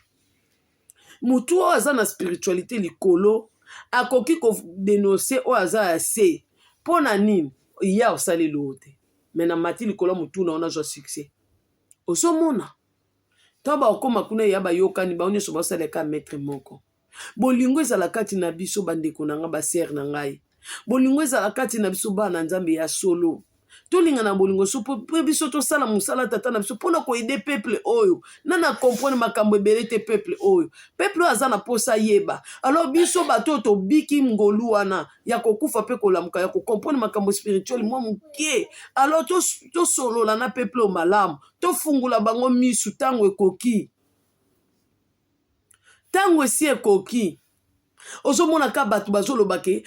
A: motu oyo aza na spiritualité likolo akoki kodénoncer oyo aza ya se. Mpo na nini? Ye akosaleli oyo te, mais na mati likolo ya motu na wana azwa succès. Ozomona ntango bakokóma kuna, ya bayokani, bango nyonso basalaka maître moko. Bolingo ezala kati na biso, bandeko na ngai, basœurs na ngai. Bolingo ezala kati na biso, bana Nzambe ya solo. Tolinga na bolingo so mpo biso tosala mosala tata na biso mpona koaider peuple oyo na comprendre makambo ebele te. Peuple oyo aza na mposa yeba. Alors biso bato oyo tobiki ngolu wana ya kokufa mpe kolamuka, ya kocomprendre makambo spirituel mwa moke, alors tosolola na peuple oyo malamu, tofungola bango misu. Ntango ekoki, ntango esi ekoki. Ozomona ka bato bazoloba ke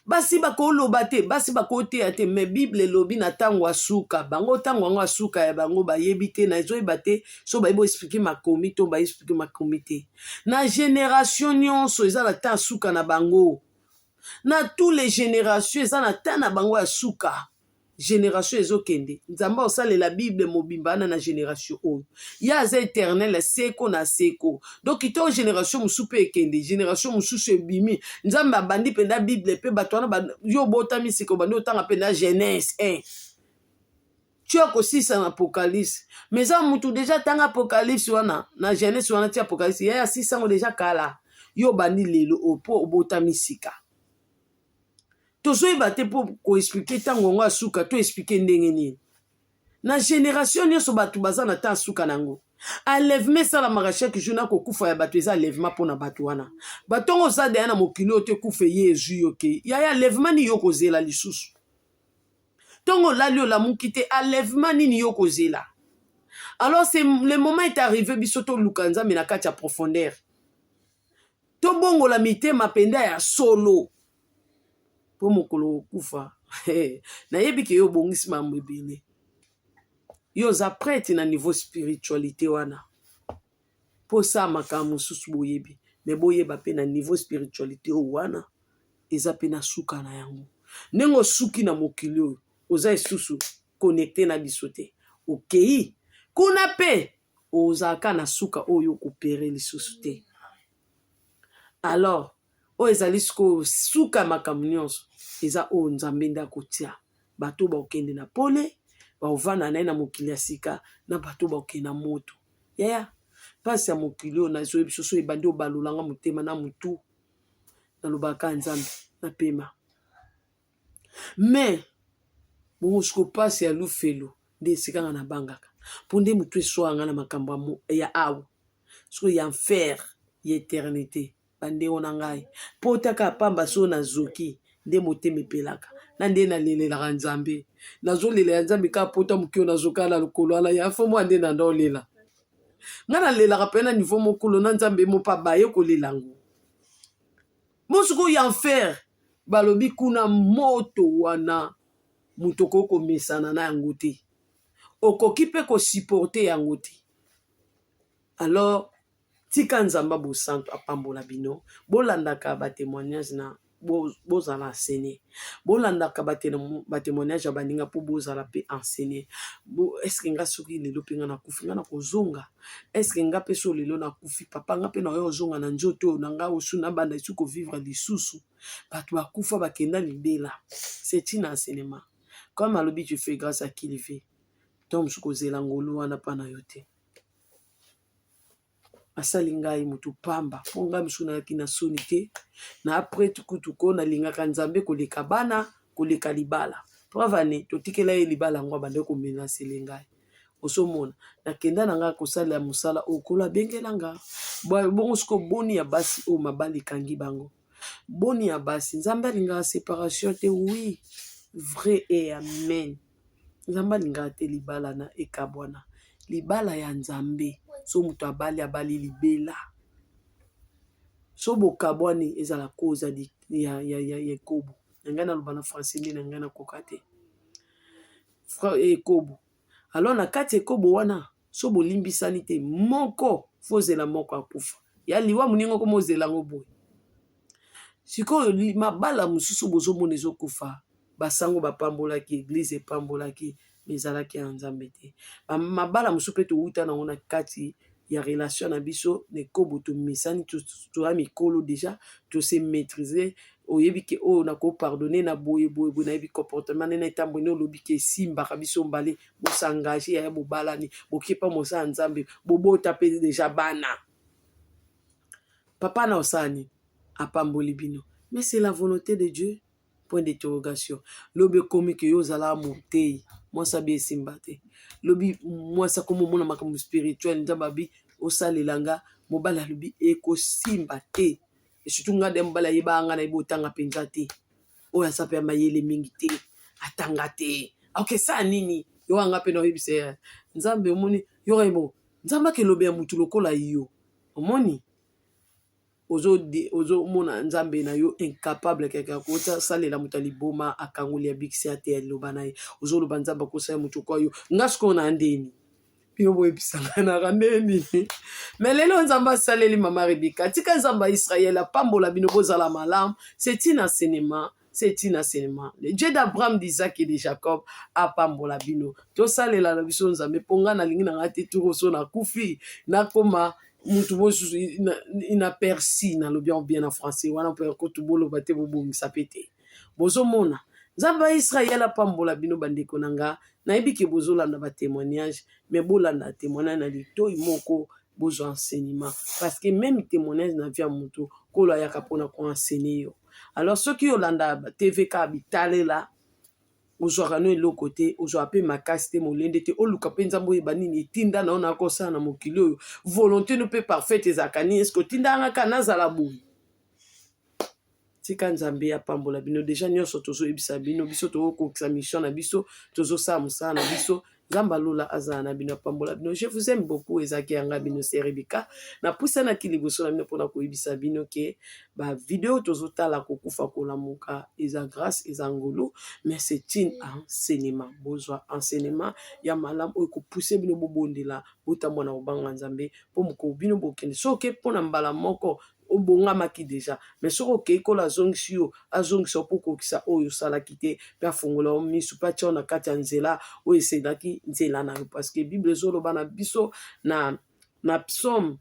A: basi bakoloba te, basi bakoteya te, mais Bible elobi na ntango asuka bango, ntango yango asuka ya bango bayebi te, na ezoyeba te so bayebi oexpliquer makomi to baexpliquer makomi te. Na génération nyonso eza na temps asuka na bango. Na tous les générations eza na temps na bango ya suka. Génération ezokende, Nzambe akosalela Bible mobimba wana na génération oyo. Ye aza éternel, seko na seko. Donc to génération mosusu mpe ekende, génération mosusu ebimi, Nzambe abandi mpenza Bible mpe bato wana. Yo obotami sika, obandi otanga mpenza Genèse 1 ti akosilisa na Apocalypse, mais eza mutu déjà tanga Apocalypse wana na Genèse wana ti Apocalypse, ye asisi yango déjà kala. Yo obandi lelo oyo mpo obotami sika. Tozoyeba te mpo koexpliquer ntango yango asuka, to expliquer ndenge nini. Na génération nyonso bato baza na temps asuka nango. Enlèvement esalamaka chaque jour na kokufa ya bato, eza enlèvement mpona bato wana. Batongo oza deya na mokili oyo te, kufa eye ezwi yo ke yaya. Enlèvement nini yo kozela lisusu? Ntongo olali, olamuki te, enlèvement nini yo kozela? Alors c'est le moment est arrivé, biso toluka Nzambe na kati ya profondeur, tobongola mitema mpenza ya solo, mpo mokolo okufa, nayebi ke yo obongisi mambo ebele, yo oza prête na niveau spiritualité wana mpo osala makambo mosusu boyebi. Mais boyeba mpe na niveau spiritualité oyo wana eza mpe na suka na yango. Ndenge osuki na mokili oyo, oza lisusu connecté na biso te, okei kuna mpe ozalaka na suka oyo okopere lisusu te. Alors oyo ezali sikoyo suka ya makambo nyonso, eza oyo Nzambe nde akotia bato bakokende na pole, bakovanda na ye na mokili ya sika, na bato bakokende na moto. Yaya, mpasi ya mokili oyo nazoyebi biso so ebandi obalolanga motema na motu. Nalobaka Nzambe napema. Mais bongo siko pasi ya lufelo nde esika nga nabangaka mpo nde motu eswaka nga na makambo ya awa siko ya enfer ya eternite. Bandeko na ngai, pota kaka pamba soki nazoki nde motema epelaka na nde nalelelaka Nzambe, nazolela ya Nzambe kaka pota moke oyo nazoka na lokolo wana ya fo mwa nde nanda olela nga nalelaka mpe na niveau mokolo na Nzambe mopa baye kolela ngo mo sikoyo ya enfer. Balobi kuna moto wana moto okoki komesana na yango te, okoki mpe kosupporte yango te. Alors tika Nzambe bosantu apambola bino. Bolandaka batémoignage na bozala enseigné, bolandaka batémoignage ya baninga mpo bozala mpe enseigné. Est-ce nga soki lelo mpe nga nakufi, nga nakozonga? Est-ce nga mpe so lelo nakufi, papa, nga mpe naoya kozonga na nzoto oyo na nga osu nabanda esu kovivre lisusu? Bato bakufa bakenda libela. C'est un enseignement. Comme alobi, tu fais grâce à qui il veut. To mosusu kozela ngolu wana mpa na yo te. Asali ngai motu pamba mpo ngai mosusu nayaki na soni te na après kutu ko nalingaka Nzambe koleka bana, koleka libala. Preuve ane totikela ye libala yango abandaki komenasele ngai. Ozomona nakenda na ngai kosalela mosala oyo Nkolo abengela nga. Bongo sikoyo boni ya basi oyo mabala ekangi bango? Boni ya basi? Nzambe alingaka séparation te. Oui, vrai et amen. Nzambe alingaka te libala na ekabwana. Libala ya Nzambe, so moto abali, abali libela. So bokabwani, ezala cause ya ekobo. Na ngai naloba na français nde na ngai nakoka te. Ekobo, alors na kati ekobo wana, so bolimbisani te, moko fozela, moko akufa ya liwa, moninga okoma ozela yango boye. Sikoyo mabala mosusu bozomona ezokufa, basango bapambolaki, église epambolaki, mais ezalaki ya Nzambe te. Mabala mosusu mpe towuta nango na kati ya relation na biso na ekobo. Tomesani, toya mikolo déjà, tose maîtrise. Oyebi ke oyo nakopardonner na boye boye boye, nayebi comportement nde na etamboli nde olobi ke esimbaka. Biso mbale bosengage yaya, bobalani, bokepa mosala Nzambe, bobota mpe déjà bana. Papa na osala nini? Apamboli bino, mais c'est la volonté de Dieu, point d'interrogation. Lobi ekomi ke yo ozalaka motei, mwasi abi esimba te. Lobi mwasi akomi omona makambo spirituel, Nzambe abi osalela nga. Mobali alobi ekosimba te. Surtout nga nde mobali ayebaka nga, nayebi otanga mpenza te, oyo aza mpe ya mayele mingi te, atanga te. Ok, sala nini? Yo anga mpe na oyebisa ya Nzambe. Omoni yo kayebo Nzambe akelobe ya mutu lokola yo. Omoni ozomona Nzambe na yo incapable kaka kosalela moto ya liboma, akangoli, abikisi, ate ya liloba na ye. Ozoloba Nzambe akosala moto kwa yo. Nga sikoyo na ndeni bino boyebisanga naka ndeni? Mais lelo Nzambe asaleli mama Rebeka. Tika Nzambe ya Israele apambola bino, bozala malamu. C'est un enseignement, c'est un enseignement. Le Dieu d'Abraham, d'Isaac et de Jacob apambola bino. Tosalela na biso Nzambe mpo ngai nalingi na ngai te turo so nakufi nakoma mutu mosusu inaperçu. Nalobi yango bien na français wana mpo kutu boloba te, bobongisa mpe te. Bozomona, Nzambe ya Israele apambola bino. Bandeko na nga, nayebi ke bozolanda batémoignage, mais bolanda témoignage na litoi moko, bozwa enseignement, parce que même témoignage na vie ya motu, Nkolo ayaka mpona koenseigner yo. Alors soki olanda TV kaka bitalela, ozwaka no eloko te, ozwaka mpe makasi te, molende te. Oluka mpe Nzambe, oyeba nini etinda na yo na kosala na mokili oyo, volonté no mpe parfaite ezalaka nini. Est-ce otindanga kaka nazala boye? Tika Nzambe apambola bino. Déjà nyonso tozoyebisa bino, biso tokokokisa mission na biso, tozosala mosala na biso. Nzambe alola azala na bino, apambola bino. Je vous aime beaucoup. Ezalaki yanga bino Serebika. Napusanaki liboso na bino mpona koyebisa bino ke bavideo tozotala, kokufa kolamuka, eza grâce, eza ngolu, mais c'est une enseignement. Bozwa enseignement ya malamu oyo kopousse bino bobondela, botambola na kobanga Nzambe, mpo mokolo bino bokende, soki oke mpona mbala moko, obongamaki déjà. Mais soki okei, Nkolo azongisi yo, azongisa yo mpo okokisa oyo osalaki te, mpe afongola yo misu, mpe atia yo na kati ya nzela oyo eselaki nzela na yo, parce que Bible ezoloba na biso na psaume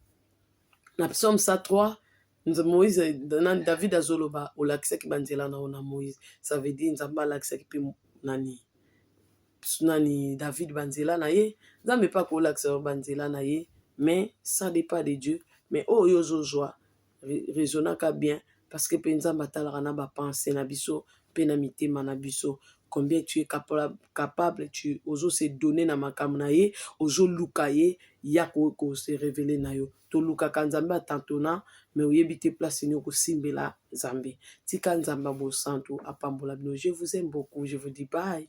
A: 103, Moïse na David azoloba: olakisaki banzela na yo na Moïse. Ça veut dire Nzambe alakisaki mpe nani David banzela na ye. Nzambe mpe akolakisa yo banzela na ye, mais ça dépend de Dieu. Mais oyo ozozwa, raisonnaka bien. Parce que mpe Nzambe atalaka na bapensées na biso mpe na mitema na biso, combien tu es capable, tu ozo se donner na makambo na ye, ozoluka ye ya kose révéler na yo. Tolukaka Nzambe atantona, mais oyebi te place nini okosimbela Nzambe. Tika Nzambe ya bosantu apambola bino. Je vous aime beaucoup, je vous dis bye.